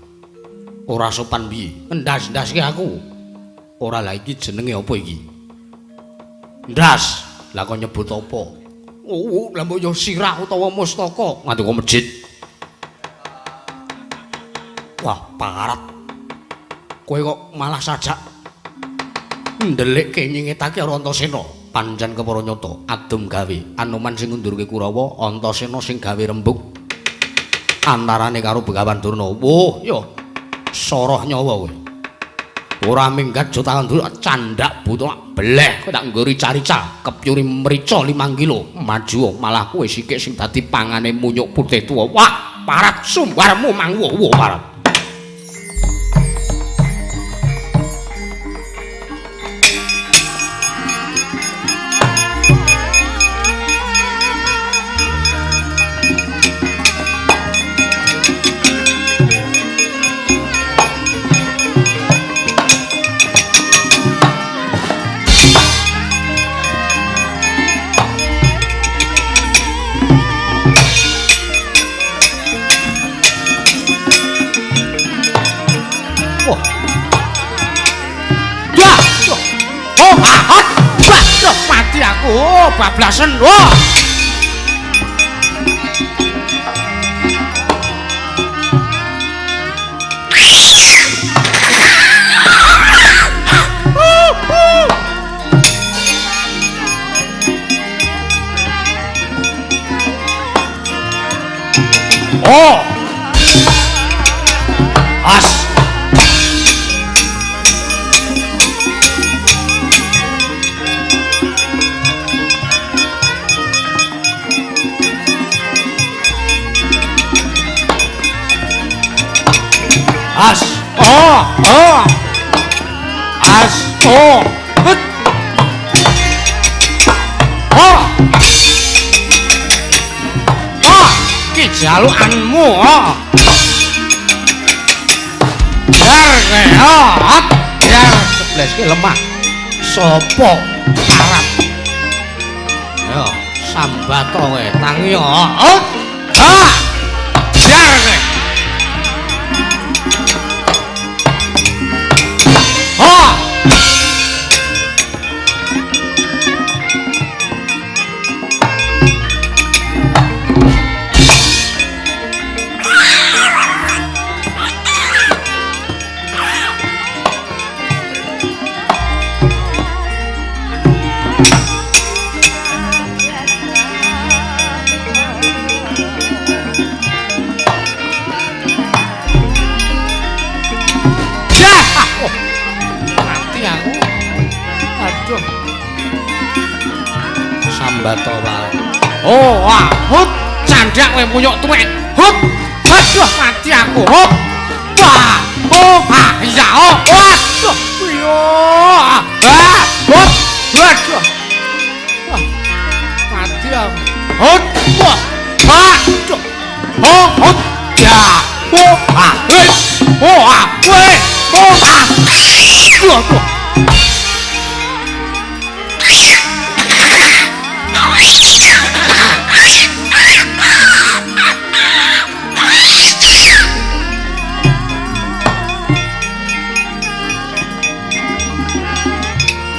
Ora sopan piye? Ndas-ndaske aku. Ora lah iki jenenge apa iki? Ndas. Lah kok nyebut apa? Oh, lah mbok yo sirah utawa mustaka nganti kok masjid. Wah, parat. Kowe kok malah sajak ndelikke nyingetake karo Antasena. Pancen kepara nyata, adem gawe. Anoman sing ngundurke Kurawa, Antasena sing gawe rembug antarane karo Begawan Durna. Wah, yo soroh nyawa kowe. Ora minggat jotangan dulu candak buta beleh kowe tak nggo rica-rica kepyuri mrica 5 kilo maju malah kowe sikik sing dadi pangane munyuk putih tuwa. Wah, parat sumbarmu mangwo parat. aku. Oh, bablasen. Wah. Oh. As. As. Oh, oh. As. Oh. Hut. Oh. Oh, ki jalukanmu, oh. Jar kowe, oh. Jar sebleske lemah. Sopo arep? Yo, sambat kowe, tangi oh. Ah. Jar kowe. Oh. Oh, wah, hut, candak kowe muyuk tuwek. Hut, aduh mati aku. Hut. Wah, oh, ah, iya, oh, waduh. Yo, ah, hut, waduh. Wah, mati aku. Hut, wah, waduh. Oh, hut, ya, oh, ah, weh, oh, ah, weh, oh, ah. Waduh.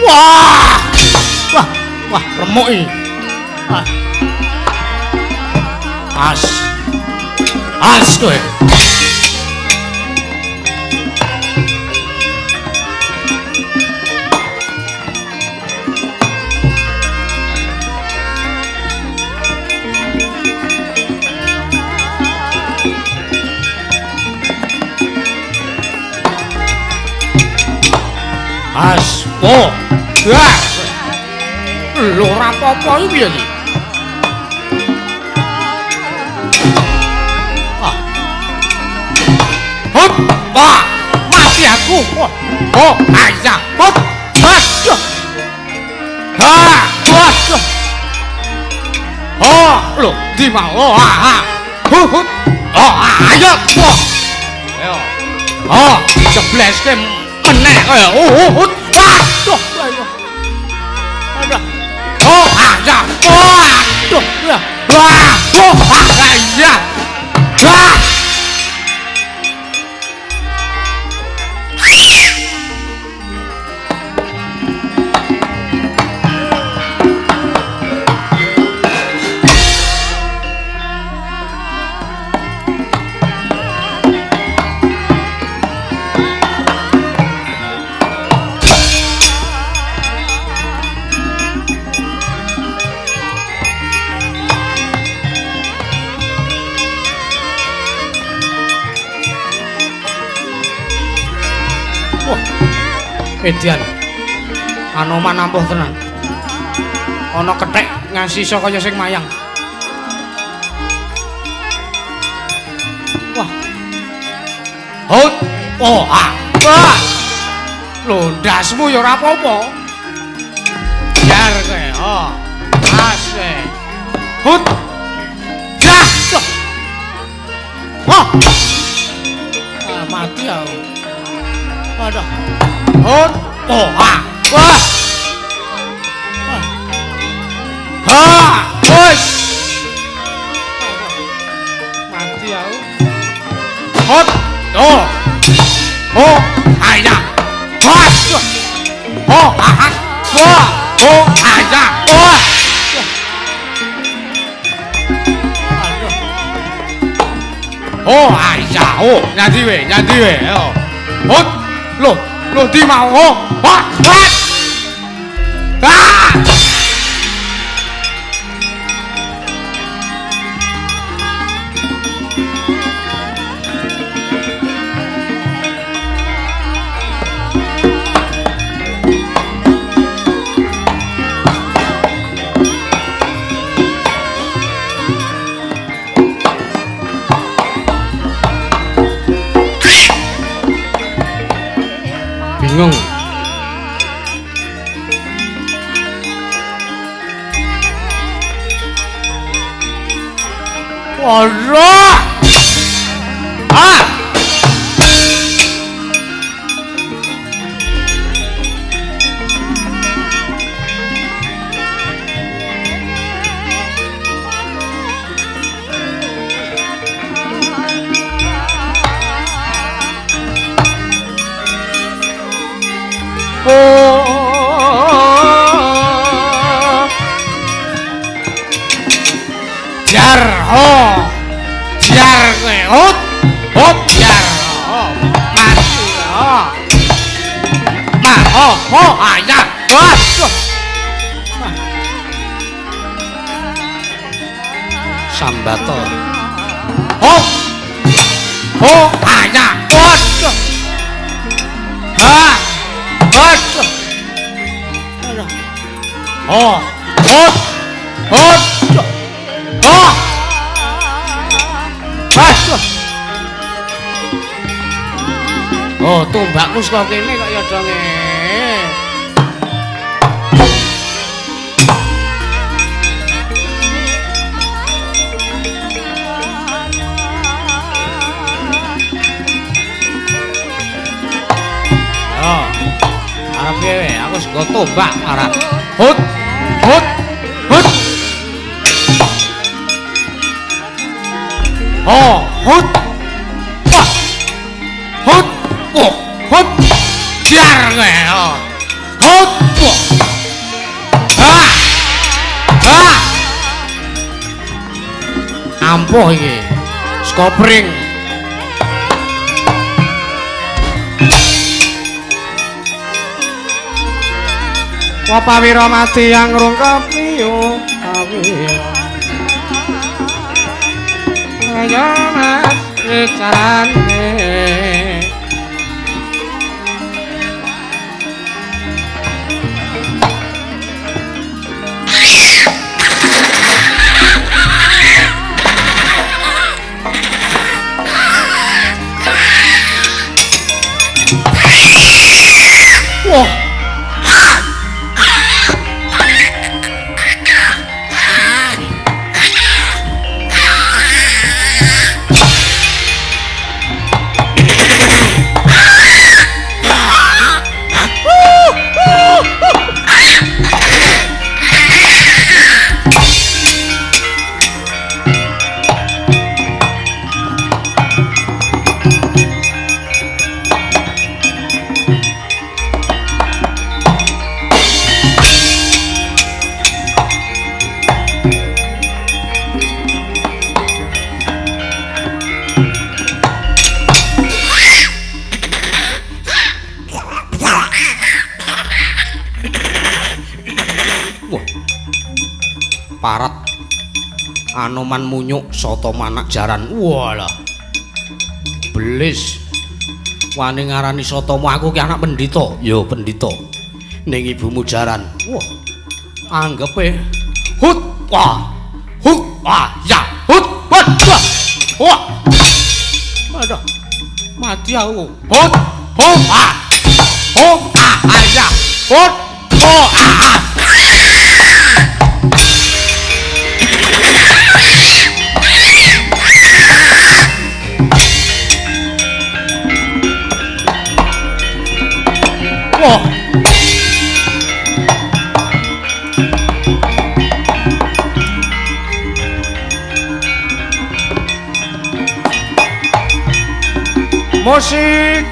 Wah, wah, wah, remuk iki. Ah. As. As kowe. As. Oh. Wah. Lho ora apa-apa iki piye iki? Ah. Hop, wah, mati aku. Oh, oh, ayah. Hop. Aduh. Ha, waduh. Oh, lho, ndi mau? Oh, ah, ah. Hut. Oh, ayo. Wah. Ayo. Oh, jebleske meneh kaya. Oh, hut. Waduh. Ayo. Aduh. Oh, ah, ya. Waduh. Wah, oh, ah, iya. Wah. Edian. Anoman ampuh tenan. Ana kethek nganti iso kaya sing mayang. Wah. Hut. Oh, ah. Wah. Lho, ndasmu ya ora apa-apa. Jar kowe, oh. Ase. Hut. Dah. Wah. Ah, mati aku. Aduh. Hut. Oh, ah. Wah. Ha, wes. Mati aku. Hut. Oh. Oh, ayah. Wah. Oh, ah. Wah. Oh, ayah. Wah. Oh, ayah, oh, nyandi we, nyandi we. Hut, loh, loh di mau, oh, wah, wah. Ah! Bingung. Waduh. Ah. Jar ho, jar kowe, hut, hut jar ho, mati ho, ma ho ho ayah, waduh, sambato, ho, ho ayah, waduh, ha, waduh, ho, hut, hut. Oh! Aduh. Oh, tombakku saka kene kok ya donge. Oh. Arep piye aku sego tombak arep. Hut! Hut! Hut! Oh, hut, wah, hut, oh, hut, jar kowe, oh, hut, wah, ah, ah, ampuh iki, skopring. Wapawira mati yang rungkep iyo, awira. Ayo mas bicarane. Wah. Parat Anoman munyuk soto manak jaran. Walah. Belis. Wani ngarani sotomu aku ki anak pendhita. Ya pendhita. Ning ibumu jaran. Wah. Anggepe hut wah. Hut wah ya hut wah. Wah. Aduh. Mati aku. Hut hut ah. Hut ah ya. Hut oh ah. Wah. Musik.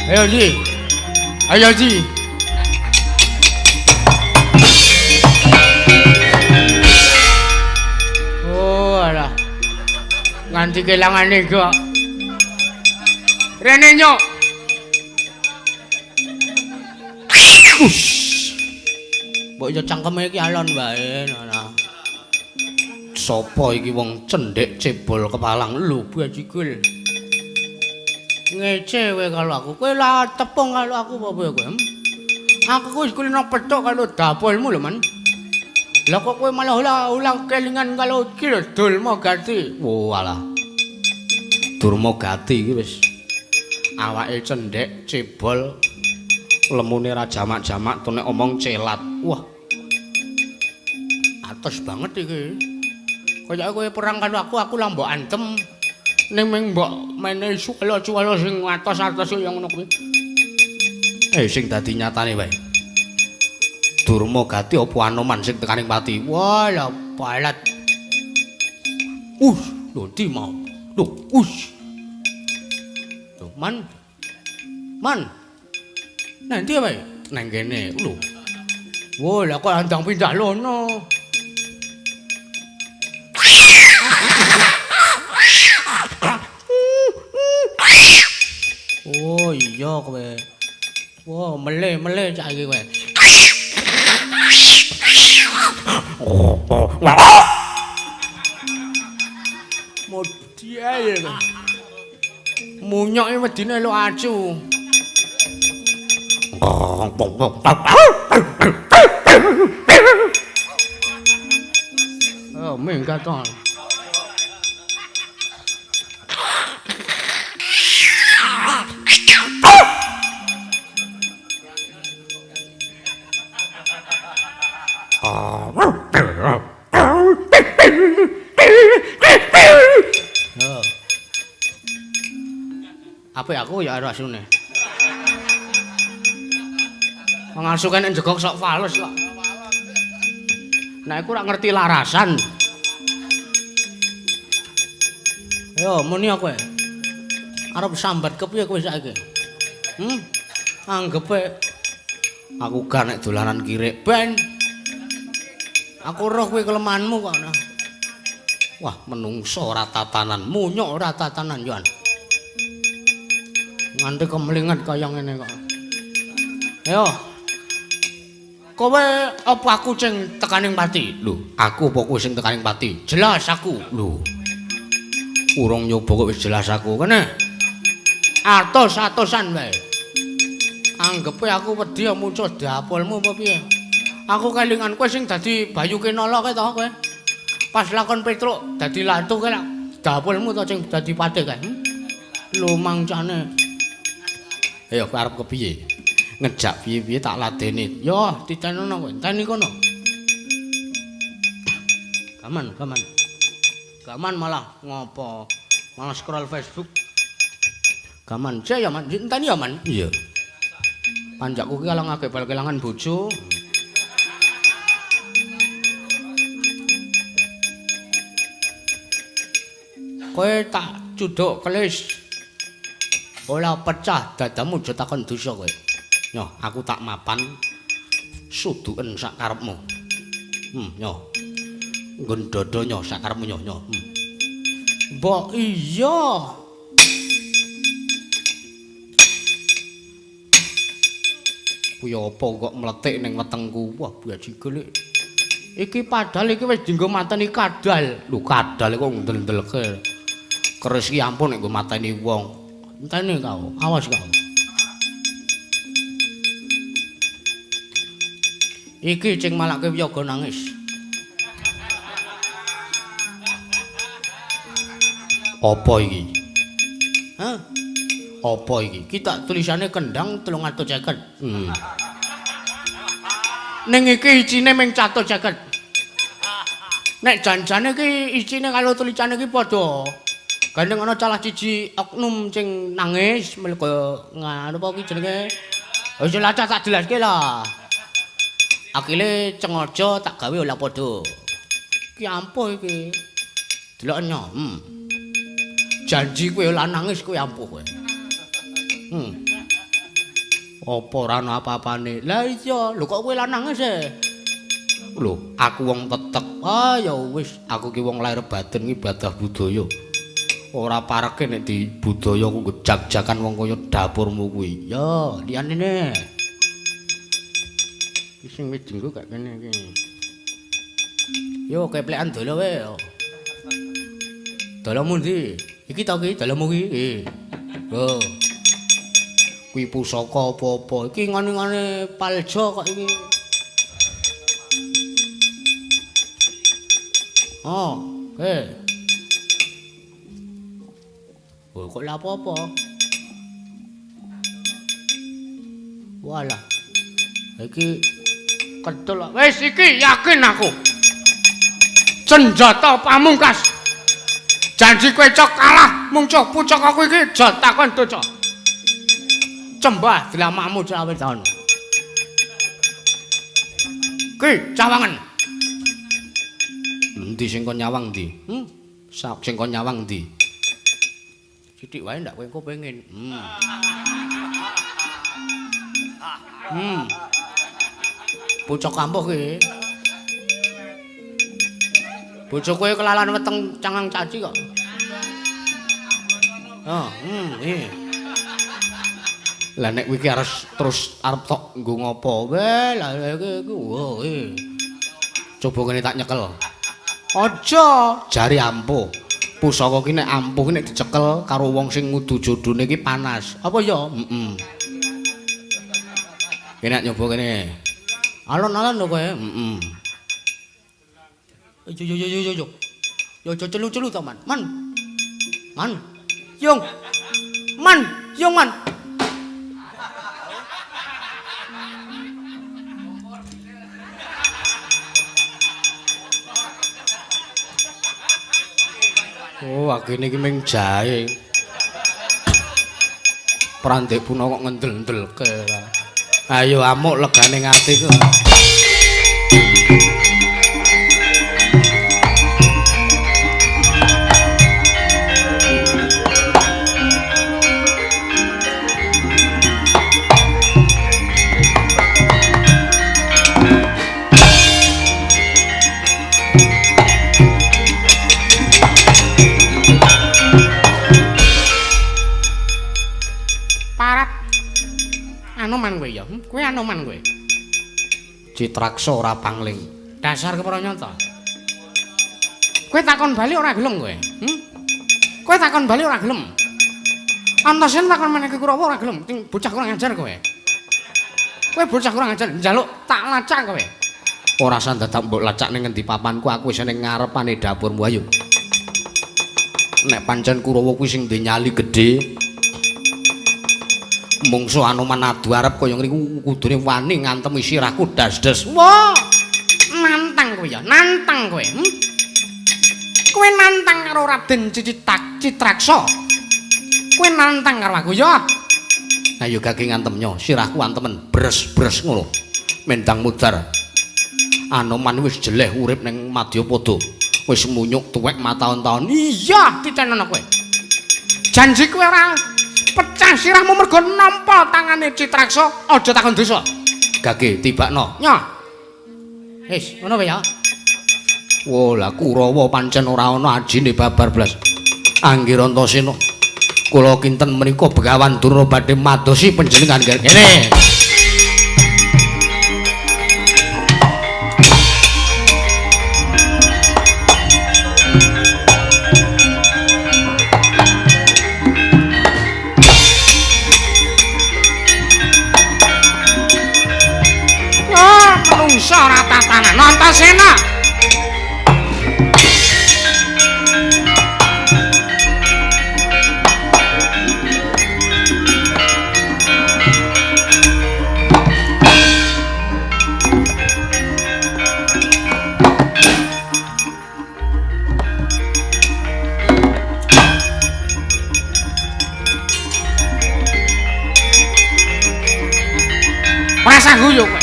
Ayo di. Ayo di. Oh alah. Nganti kelangane kok. Rene nyok. Mbok yo cangkeme iki alon wae nah. Sopo iki wong cendhek cebol kepalang lho bajigul. Ngece kowe karo aku. Kowe lah tepung karo aku apa kowe? Aku wis kulino pethuk karo dapulmu lho, Man. Lah kok kowe malah ulang kelingan karo iki lho Durma Gati. Oh alah. Durma Gati iki wis awake cendhek cebol lemune ra jamak-jamak to nek omong celat. Wah. Atos banget iki. Kayake kowe perang karo aku, aku lah mbok antem. Ning ming mbok menehi suwala-suwala sing atos-atos kaya ngono kuwi. Sing dadi nyatane wae. Durma Gati apa Anoman sing tekaning pati? Wah, lah balat. Lho ndi mau? Lho, us. Lho, Man. Man. Nang ndi wae? Nang kene. Lho. Wah, lah kok andang pindah lono. Oh iya kowe. Wah, mele-mele cah iki kowe. Model kowe. Munyoke wedine lo acu. Oh, minggat to. Apik aku ya karo asune. Wong asu kan njegok sok fales kok. Nek aku ora ngerti larasan. Ayo muni aku. Arep sambat kepiye kowe saiki? Anggepe aku gak nek dolanan kirik ben. Aku roh kowe kelemahanmu kok. Wah, menungso ora tatanan, munyuk ora tatanan yo. Nganti kemlinget kaya ngene kok. Ayo. Kowe apa aku sing tekaning pati? Lho, aku apa kowe sing tekaning pati? Jelas aku. Lho. Urung nyoba kok wis jelas aku. Kene. Atos-atosan wae. Anggepe aku wedi muncul dapulmu apa piye? Aku kelingan kowe sing dadi Bayu Kenala kae to kowe. Pas lakon Petruk dadi lantu kae lak dapulmu to sing dadi patih kae. Lumangcane. Ayo kowe arep kepiye? Ngejak piye-piye tak ladeni. Yo ditenono kowe, enteni kono. Gaman, gaman. Gaman malah ngopo? Malah scroll Facebook. Gaman, cek ya Man, enteni ya Man. Iya. Panjakku ki kalau ngagebal kelangan bojo. Kowe tak cuduk kelis. Ora pecah dadamu aja takon dosa kowe. Nyoh, aku tak mapan suduken sak karepmu. Nyoh. Nggon dada nyoh sak karepmu nyoh nyoh. Mbok iya. Kuwi apa kok mletik ning wetengku? Wah, bajigel. Iki padahal iki wis dienggo mateni kadal. Lho, kadal kok ndel-ndelke. Keris ki ampun nek nggo mateni wong. Enteni kau, awas kau. Iki sing malake wiyaga nangis. Apa iki? Hah? Apa iki? Iki tak tulisane kendang 350. Ning iki isine mung 150. Nek janjane iki isine karo tulisane iki padha. Gandeng ana salah siji oknum sing nangis mergo nganu apa iki jenenge? Wis lah tak jelaske lah. Akhire cengaja tak gawe ora padha. Iki ampuh iki. Delok nyo. Janji kowe ora nangis kowe ampuh kowe. Apa ora ana apa-apane? Lah iya, lho kok kowe lanange sih? Lho, aku wong tetek. Ah ya wis, aku ki wong lair batin ibadah budaya. Ora pareke nek di budaya ku jag-jagan wong kaya dapurmu kuwi. Ya, liyane ne. Iki sing wis dinggo gak kene iki. Yo keplekan dolo wae. Dolomu ndi? Iki to ki, dolomu ki. Yo. Kuwi pusaka apa-apa. Iki ngene-ngene paljo kok iki. Oh, oke. Oh, kok lha apa-apa? Walah. Iki ketul. Wis iki yakin aku. Senjata pamungkas. Janji kowe cok kalah mungcuh pucakaku iki aja takon doca. Cembah dlamakmu cawe taun. Ki cawangen. Endi sing kon nyawang ndi? Sing kon nyawang ndi? Sithik wae ndak kowe engko pengin. Bocah kampuh ki. Bojo kowe kelalan weteng cangang caci kok. Oh, iya. Lah nek kowe iki arep terus arep tok nggo ngopo? Weh, lah iki wo iki. Coba kene tak nyekel. Aja, jari ampuh. Pusaka ki nek ampuh ki nek dicekel karo wong sing ngudu jodone ki panas. Apa ya? Heeh. Kene nyoba kene. Alon-alon lho kowe. Heeh. Yo yo yo yo yo. Yo aja celu-celu to, Man. Man. Man. Yung. Man, yung man. Oh, agene iki ming jahe. Prandek puna kok ngendel-endelke. Ayo amuk legane atiku. Anoman kowe ya? Kowe anoman kowe. Citraksa ora pangling. Dasar kepara nyata. Kowe takon bali ora gelem kowe? Kowe takon bali ora gelem. Antasena takon meneh ke Kurawa ora gelem. Sing bocah kurang ajar kowe. Kowe bocah kurang ajar njaluk tak lacak kowe. Ora usah dadak mbok lacak ning ngendi papanku, aku wis ning ngarepane dapurmu ayo. Nek pancen Kurawa kuwi sing ndek nyali gedhe. Mungsu Anoman adu arep kaya ngene kudune wani ngantemi sirahku das-das. Wah! Nantang kowe ya, nantang kowe. Kowe nantang karo Raden Citraksa. Kowe nantang karo aku ya. Ayo gage ngantemnya, sirahku antemen bres-bres ngono. Mendang mudar. Anoman wis jeleh urip ning Madyapada. Wis munyuk tuwek mataun-taun. Iya, titenono kowe. Janji kowe ora pecah sirahmu mergo nampa tangane Citraksa, aja takon dosa. Gage tibakno. Nyo. Wis, ngono wae ya. Wo, lah Kurawa pancen ora ana ajine babar blas. Anggir Antasena. Kula kinten menika Begawan Durna badhe madosi panjenengan kene. Menungsa ora tatanan. Antasena. Rasah guyu kowe.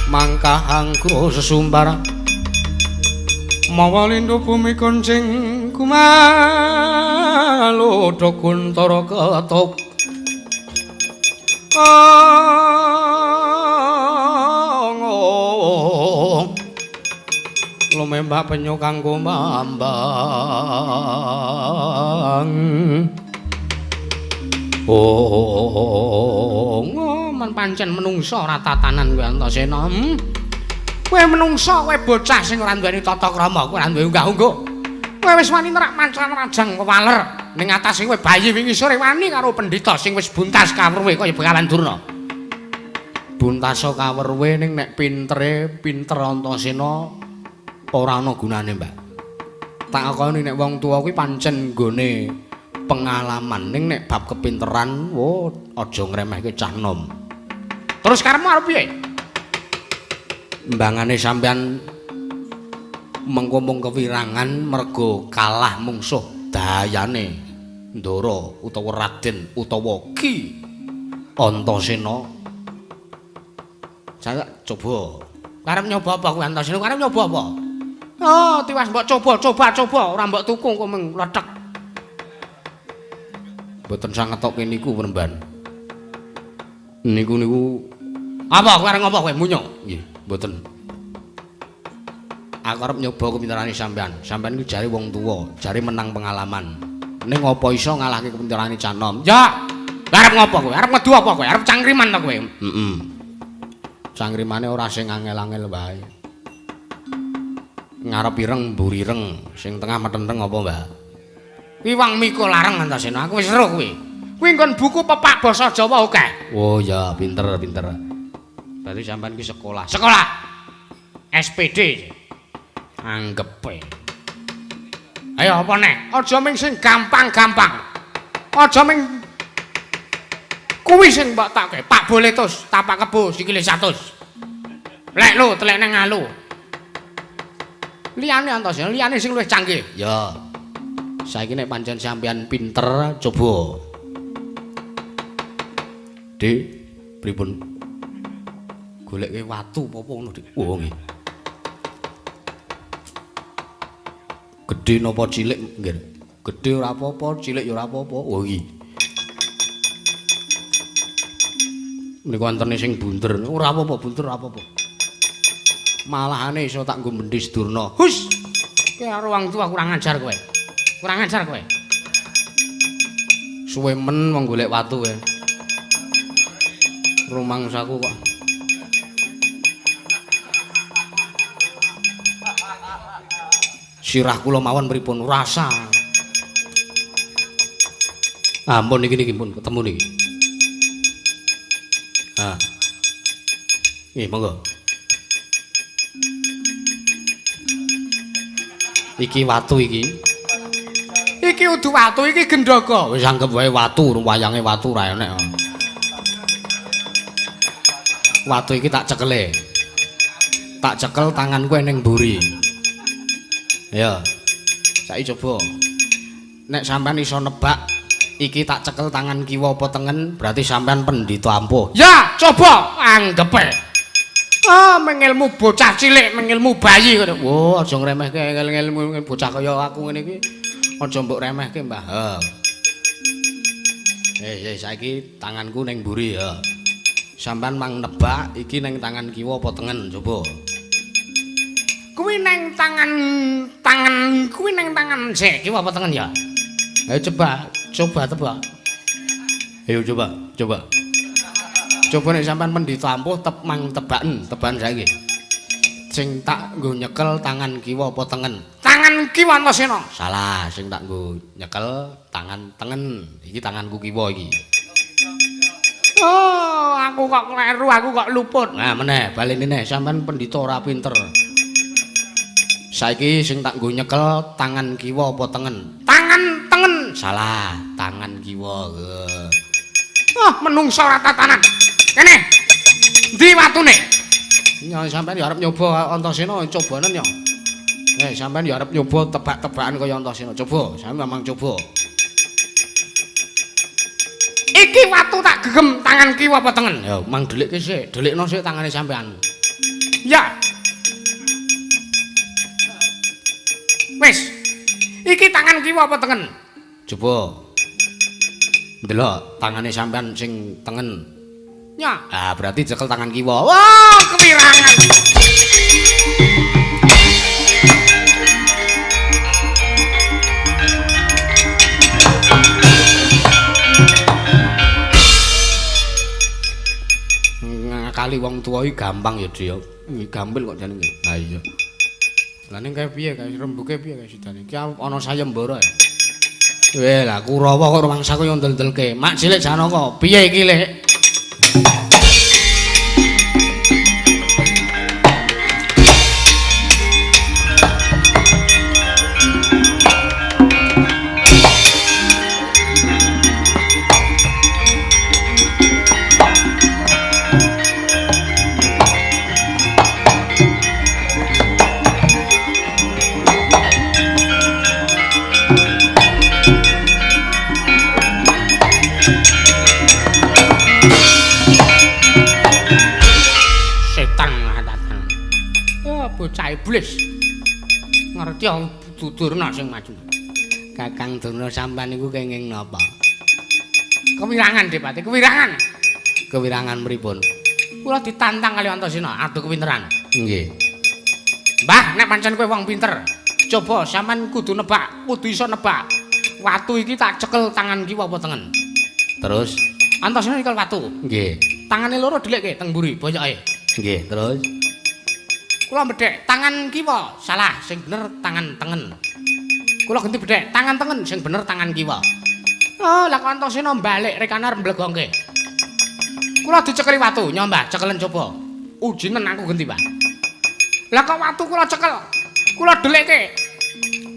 Mangkah anggra sesumbar Mawa lindu bumi kuncing kumalodha kuntara ketuk. Lumembak penyu kang kumambang. Oh, men pancen menungsa ora tatanan kowe Antasena. Kowe menungsa, kowe bocah sing ora duweni tata krama, kowe ora duwe unggah-ungguh. Kowe wis wani nerak mancan rajang pewaler ning atase kowe bayi wingi sore wani karo pendhita sing wis buntas kawruhe kaya Begawan Durna. Buntasa kawruhe ning nek pintere pinter Antasena ora ana gunane, Mbak. Tak akoni nek wong tuwa kuwi pancen nggone pengalaman, ning nek bab kepinteran, wo aja ngremehke cah nom. Terus karepmu arep piye? Mbangane sampean mengko mung kewirangan mergo kalah mungsuh dayane Ndara utawa Raden utawa Ki Antasena. Saya coba. Karep nyoba apa kowe Antasena? Karep nyoba apa? Oh, tiwas mbok coba, coba, ora mbok tuku kok mung lethek. Mboten sang ngetokke niku Premban. Niku apa kowe arep ngopo kowe munyo? Nggih, mboten. Aku arep nyoba kepinterane sampean. Sampean iki jare wong tuwa, jare menang pengalaman. Ning apa iso ngalahke kepinterane cah nom? Ya. Arep ngopo kowe? Arep ngedu apa kowe? Arep cangkriman ta kowe? Heeh. Cangkrimane ora sing angel-angel wae. Ngarep ireng, mburi ireng, sing tengah metenteng apa, Mbak? Kuwi wong mikul lareng Antasena, aku wis weruh kuwi. Kuwi nggon buku pepak basa Jawa akeh. Oh ya, pinter, pinter. Berarti sampean ki sekolah. Sekolah. SPD. Anggepe. Ayo apa neh? Aja ming sing gampang-gampang. Aja ming kuwi sing mbok takke. Pak Boletus, tapak kebo sikile 100. Lek lu telek nang ngalu. Liyane Antasena, liyane sing luwih canggih. Ya. Saiki nek pancen sampean pinter, coba. Dik, pripun? Goleke watu apa-apa ngono, Dik. Oh, nggih. Gedhe napa cilik, nggih? Gedhe ora apa-apa, cilik ya ora apa-apa. Oh, iki. Niku antene sing bunder. Ora apa-apa, bunder ora apa-apa. Malahane iso tak nggo mendhis Durna. Hus. Kowe karo wong tuwa kurang ajar kowe. Kurang ajar kowe. Suwe men wong golek watu kowe. Rumangsaku kok. Sirah kula mawon pripun rasa. Ampun niki niki pun ketemu niki. Ah. Nggih, monggo. Iki watu iki. Iki udu watu, iki gendhaga. Wis anggep wae watu, wayange watu ra enek. Watu iki tak cekele. Tak cekel tanganku ning mburi. Ya. Saiki coba. Nek sampean iso nebak iki tak cekel tangan kiwa apa tengen, berarti sampean pendhita ampuh. Ya, coba anggepe. Ah, mengilmu bocah cilik, mengilmu bayi ngono. Wo, aja ngremehke ngilmu bocah kaya aku ngene iki. Aja mbok remehke, Mbah. Ha. Saiki tanganku ning mburi ya. Sampean mang nebak iki ning tangan kiwa apa tengen, coba. Kuwi ning tangan kuwi ning tangan sik kiwa apa tengen ya? Ayo coba, coba tebak. Ayo coba, coba. Coba nek sampean pendhita ampuh tep mang tebaken, tebakan saiki. Sing tak nggo nyekel tangan kiwa apa tengen? Tangan kiwa Antasena. Salah, sing tak nggo nyekel tangan tengen. Iki tanganku kiwa iki. Oh, aku kok kleru, aku kok luput. Nah, meneh, baleni neh, sampean pendhita ora pinter. Saiki sing tak nggo nyekel tangan kiwa apa tengen? Tangan tengen. Salah, tangan kiwa. Ah, menungsa ora tatanan. Kene. Ndi watune? Ya sampean ya arep nyoba Antasena, cobanen ya. Sampean ya arep nyoba tebak-tebakan kaya Antasena. Coba, sampean memang coba. Iki watu tak gegem tangan kiwa apa tengen? Ya, mang dhelikke sik, dhelikno sik tangane sampean. Ya. Wis. Iki tangan kiwa apa tengen? Coba. Ndelok tangane sampean sing tengen. Ya. Ah, berarti cekel tangan kiwa. Wah, kewirangan. Ngakali wong tuwa iki gampang ya, Dik. Iki gampil kok jenenge. Ha iya. Lah ning kae piye kae rembuke piye kae sidane? Iki ana sayembara ya. Weh lah Kurawa kok rumangsaku yo ndel-ndelke. Mak cilik Janaka, piye iki, Lek? Bocah iblis. Ngerti Durna sing maju. Kakang Durna sampean niku kenging napa? Kewirangan, Dipati, kewirangan. Kewirangan pripun? Kula ditantang kali Antasena adu kepinteran. Nggih. Mbah, nek pancen kowe wong pinter, coba sampean kudu nebak, kudu iso nebak. Watu iki tak cekel tangan kiwa apa tengen? Terus Antasena nyekel watu. Nggih. Tangane loro dhelikke teng mburi boyoke. Nggih, terus kula bedhek tangan kiwa, salah, sing bener tangan tengen. Kula ganti bedhek tangan tengen, sing bener tangan kiwa. Oh, lah kok Antasena balik rekane arep mblegongke. Kula dicekeli watu, nyombah, cekelen coba. Ujinen aku ganti, Pak. Lah kok watu kula cekel, kula dhelikke.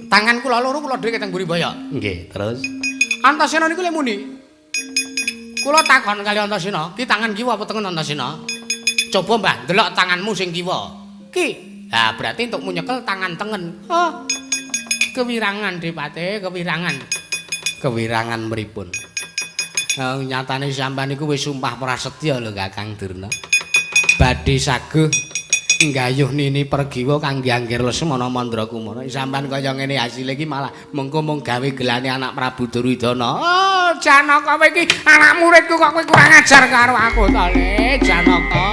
Tangan kula loro kula dhelikke teng mburi boyok. Nggih, terus Antasena niku le muni. Kula takon kali Antasena, ki tangan kiwa apa tengen Antasena? Coba Mbah, ndelok tanganmu sing kiwa. Ki, lah berarti untukmu nyekel tangan tengen. Oh. Kewirangan Dipate, kewirangan. Kewirangan mripun? Nyatane sampean niku wis sumpah prasetya lho Kakang Durna. Badhe saguh nggayuh nini pergiwa kangge anggir Lesmana Mandrakumara. Sampean kaya ngene hasile iki malah mengko mung gawe gelane anak Prabu Duryudana. Oh, Janaka kowe iki anak muridku kok kowe kurang ajar karo aku to, Le Janaka.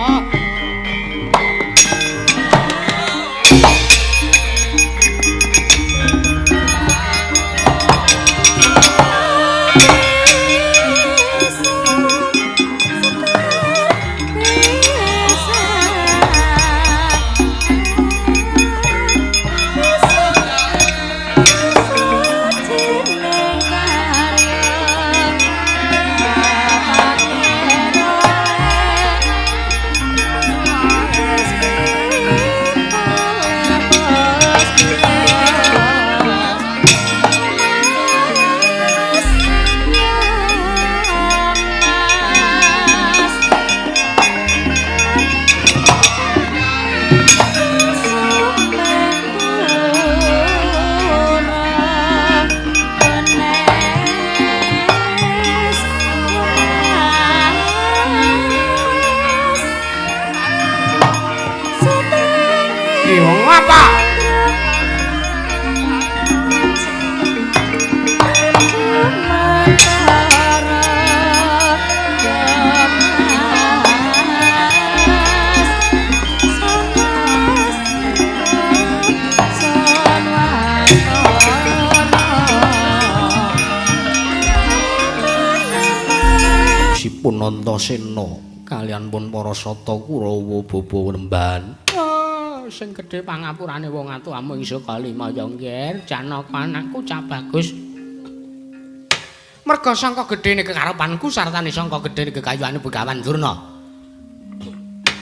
Antasena kalian pun para sata Kurawa baba nemban. Oh, sing gedhe pangapurane wong atu amung iso kalima ya nggih. Janaka anakku cah bagus. Merga sangka gedhene kekarepanku sartane sangka gedhene kekayuane Begawan Durna.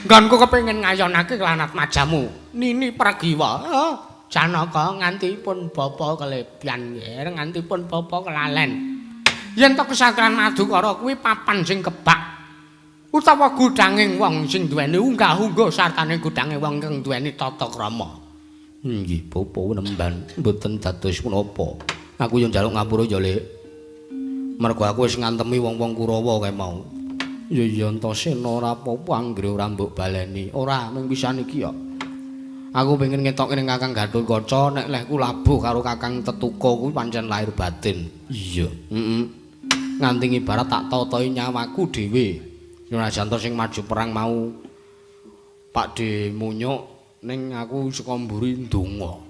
Nggonku kepengin ngayonake kelanat majamu Nini Pragiwa. Oh, Janaka nganti pun bapa kelebihan nggih, nganti pun bapa kelalen. Yen to kesatran Madukara kuwi papan sing kebak utawa gudanging wong sing duweni unggah-ungguh sartane gudange wong kang duweni tata krama. Nggih, bapa nemban mboten dados menapa. Aku yo njaluk ngapura ya, Lek. Mergo aku wis ngantemi wong-wong Kurawa kae mau. Ya ya Antasena ora apa-apa anggere ora mbok baleni. Ora mung pisan iki ya. Aku pengen ngetokke ning Kakang Gathotkaca nek lehku labuh karo Kakang Tetuka kuwi pancen lahir batin. Iya, heeh. Nganti ibarat tak totoi nyawaku dhewe. Senajan to sing maju perang mau Pak De Munyuk ning aku saka mburi ndonga.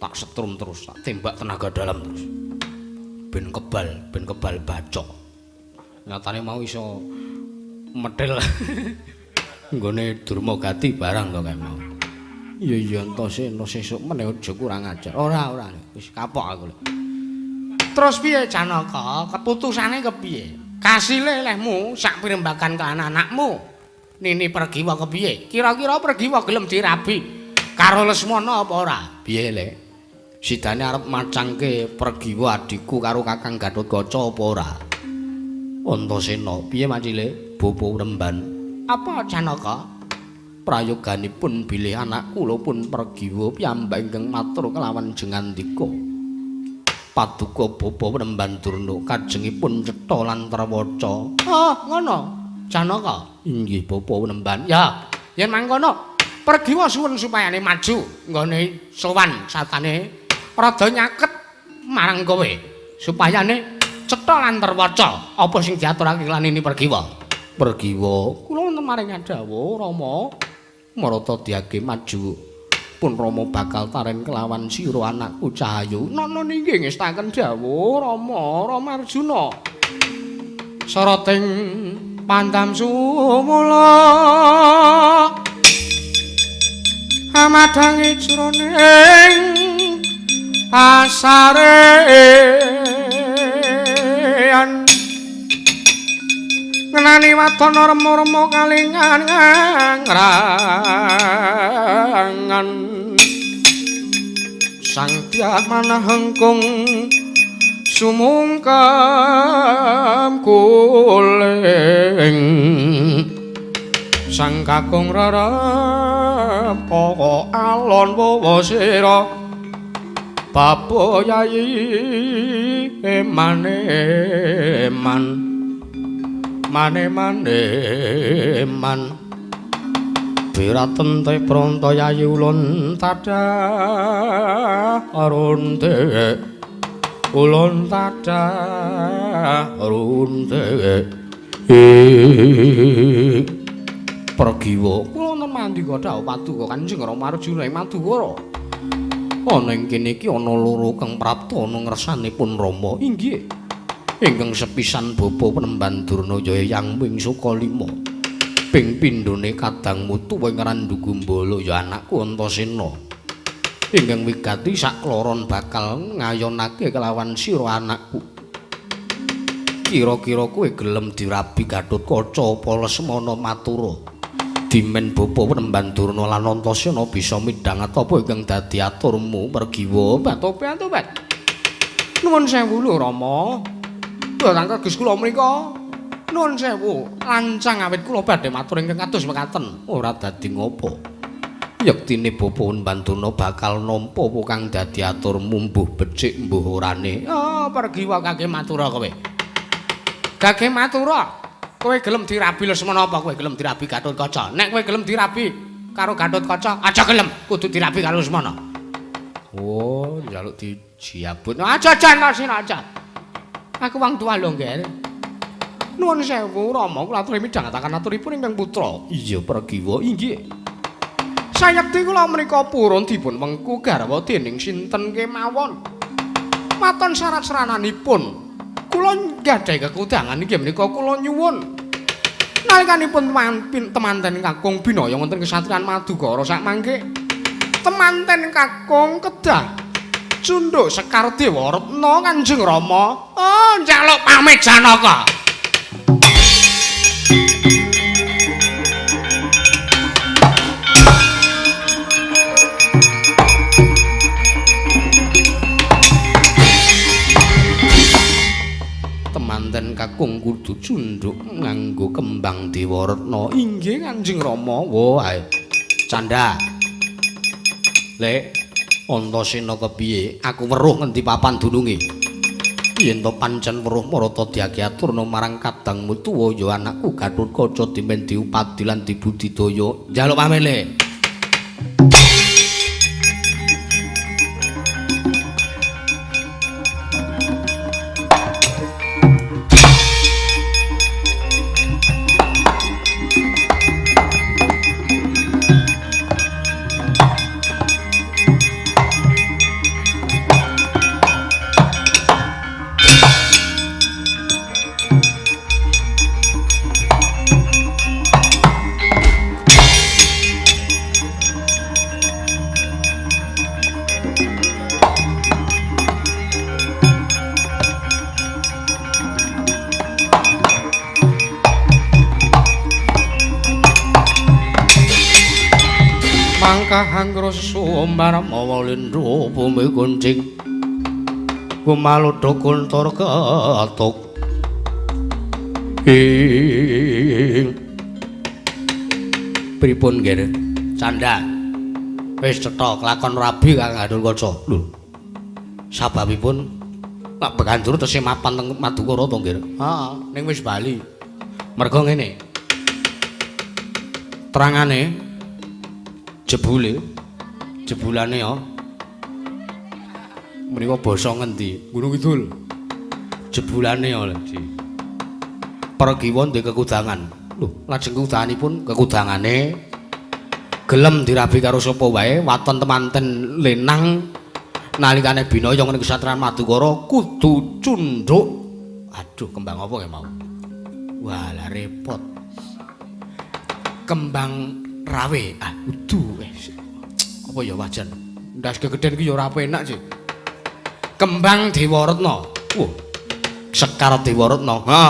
Tak setrum terus, tak tembak tenaga dalam terus. Ben kebal bacok. Nyatane mau iso medhel. Nggone Durmagati barang to kae mau. Iya iya Antasena sesuk meneh aja kurang ajar. Ora ora wis kapok aku. Terus piye Janaka? Keputusane kepiye? Kasile lehmu sak pirembagan ka anak-anakmu. Nini Pergiwa kepiye? Kira-kira Pergiwa gelem dirabi karo Lesmana apa ora? Piye le? Sidane arep macangke Pergiwa adhiku karo Kakang Gathotkaca apa ora? Antasena, piye macile? Bapa Remban. Apa Janaka? Prayoganipun bilih anak kula pun Pergiwa piyambak ingkang matur kelawan jengandika. Paduka Bapa Remban Durna kajengipun cetha lan terwaca. Oh, ngono. Janaka. Inggih Bapa Remban. Ya, yen mangkono Pergiwa suwun supayane maju nggone sowan satane rada nyaket marang kowe supayane cetha lan terwaca apa sing diaturake lan ini Pergiwa. Pergiwa kula wonten maring dawuh Rama marata diage maju pun Rama bakal taren kelawan sira anakku Cahayu. Nono nggih ngestaken dawuh Rama Rama Arjuna. Sarating pandam sumula amadhangi jroning pasarean ngenani wadana rema-rema kalingan ngrangan sang dyah manah hengkung sumungkem kuling sang kakung rerep alon wawa sira bapa yayi emane eman mane mane man biraten te pronto yayi ulun tadah runte ulun tadah runte. Pergiwa kula wonten mandika dawuh paduka Kanjeng Rama Arjuna ing Madukara. Ana ing kene iki ana loro kang prapta ana ngersanipun Rama. Inggih. Ingkang sepisan Bapa Penemban Durna ya Eyang Wing Sukalima. Ping pindhone kadang mutu ing Randu Gumbala ya anakku Antasena. Ingkang wigati sakloron bakal ngayonake kelawan sira anakku. Kira-kira kowe gelem dirabi Gathotkaca apa Lesmana matura? Dimen Bapa Penemban Durna lan Antasena bisa midhanget apa ingkang dadi aturmu Pergiwa? Batobat. Nuwun sewu lho Rama. Barang kados kula mriku nuwun sewu lancang awit kula badhe matur ingkang kados mekaten. Ora dadi ngopo. Yektine Bapa Penemban Durna bakal nampa apa kang dadi aturmu mbuh becik mbuh orane. Oh, Pergiwa kake matura kowe. Kake matura. Kowe gelem dirabi Lesmana apa kowe gelem dirabi Gathotkaca? Nek kowe gelem dirabi karo Gathotkaca, aja gelem, kudu dirabi karo Lesmana. Oh, njaluk dijiabut. Aja aja Antasena aja. Aku wong tuwa lho, Ngger. Nuwun sewu Rama, kula aturi midhangetaken aturipun ingkang putra. Iya, Pergiwa. Inggih. Sayekti kula menika purun dipun wengku garwa dening sinten kemawon. Maton syarat serananipun kula nggadahi kekudangan inggih menika kula nyuwun nalikanipun temanten kakung binaya wonten kesatriyan Madukara sakmangke temanten kakung kedah cunduk Sekar Dewa Retna Kanjeng Rama. Oh, njaluk pamit Janaka. Temanten kakung kudu cunduk nganggo kembang Dewa Retna. Inggih Kanjeng Rama. Wah, candha. Lek Antasena kepiye? Aku weruh ngendi papan dununge. Yen to pancen weruh marata diage aturna marang kadangmu tuwa ya anakku Gathotkaca dimen diupadi lan dibudidaya. Njaluk pamit le. Mangkah anggra sumbar mawa lindhu bumi kuncing gumaludha kuntur ketuk ing pripun nggih candha wis cetha kelakon rabi Kang Gandulkaca. Lho sababipun Pak Begandur tesih mapan teng Madukara to nggih? Heeh, ning wis bali. Merga ngene. Terangane jebule jebulane ya menika basa ngendi? Gunung Kidul. Jebulane ya Ji. Pragiwa ndek kekudangan. Lho, lajeng kekudanganipun kekudangane gelem dirabi karo sapa wae waton temanten lenang nalikane binaya ngene kesatran Madukara kudu cunduk. Aduh, kembang apa kae mau? Wah, lah repot. Kembang rawe. Ah, kudu. Apa ya wajan? Ndas gegeden iki ya ora penak sih. Kembang Dewaratna. Wah. Sekar Dewaratna. Ha.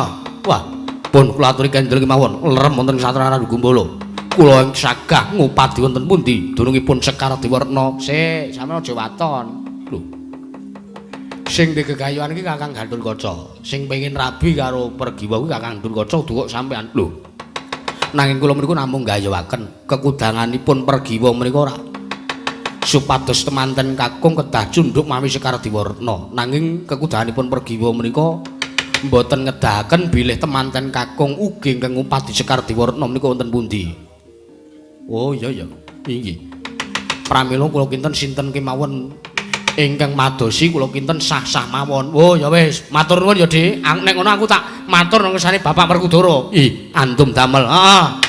Wah, pun kula aturi kendel kemawon lerem wonten Satran Gumbala. Kula ing sagah ngupadi wonten pundi dunungipun Sekar Dewaratna. Sik, sampeyan aja waton. Lho. Sing digegayuhan iki Kakang Gandulkaca. Sing pengin rabi karo Pergiwa kuwi Kakang Gandulkaca kudu kok sampean. Lho. Nanging kula mriku namung gayuhaken kekudanganipun Pergiwa menika ora supados temanten kakung kedah cunduk mawi Sekar Dewaratna. Nanging kekudanganipun Pergiwa menika mboten ngedahaken bilih temanten kakung ugi ingkang ngupadi Sekar Dewaratna menika wonten pundi. Oh iya ya, inggih. Pramila kula kinten sinten kemawon ingkang madosi kula kinten sah-sah mawon. Oh ya wis, matur nuwun ya, Dik. Nek ngono aku tak matur nang ngersane Bapak Werkudara. Ih, antum damel. Heeh.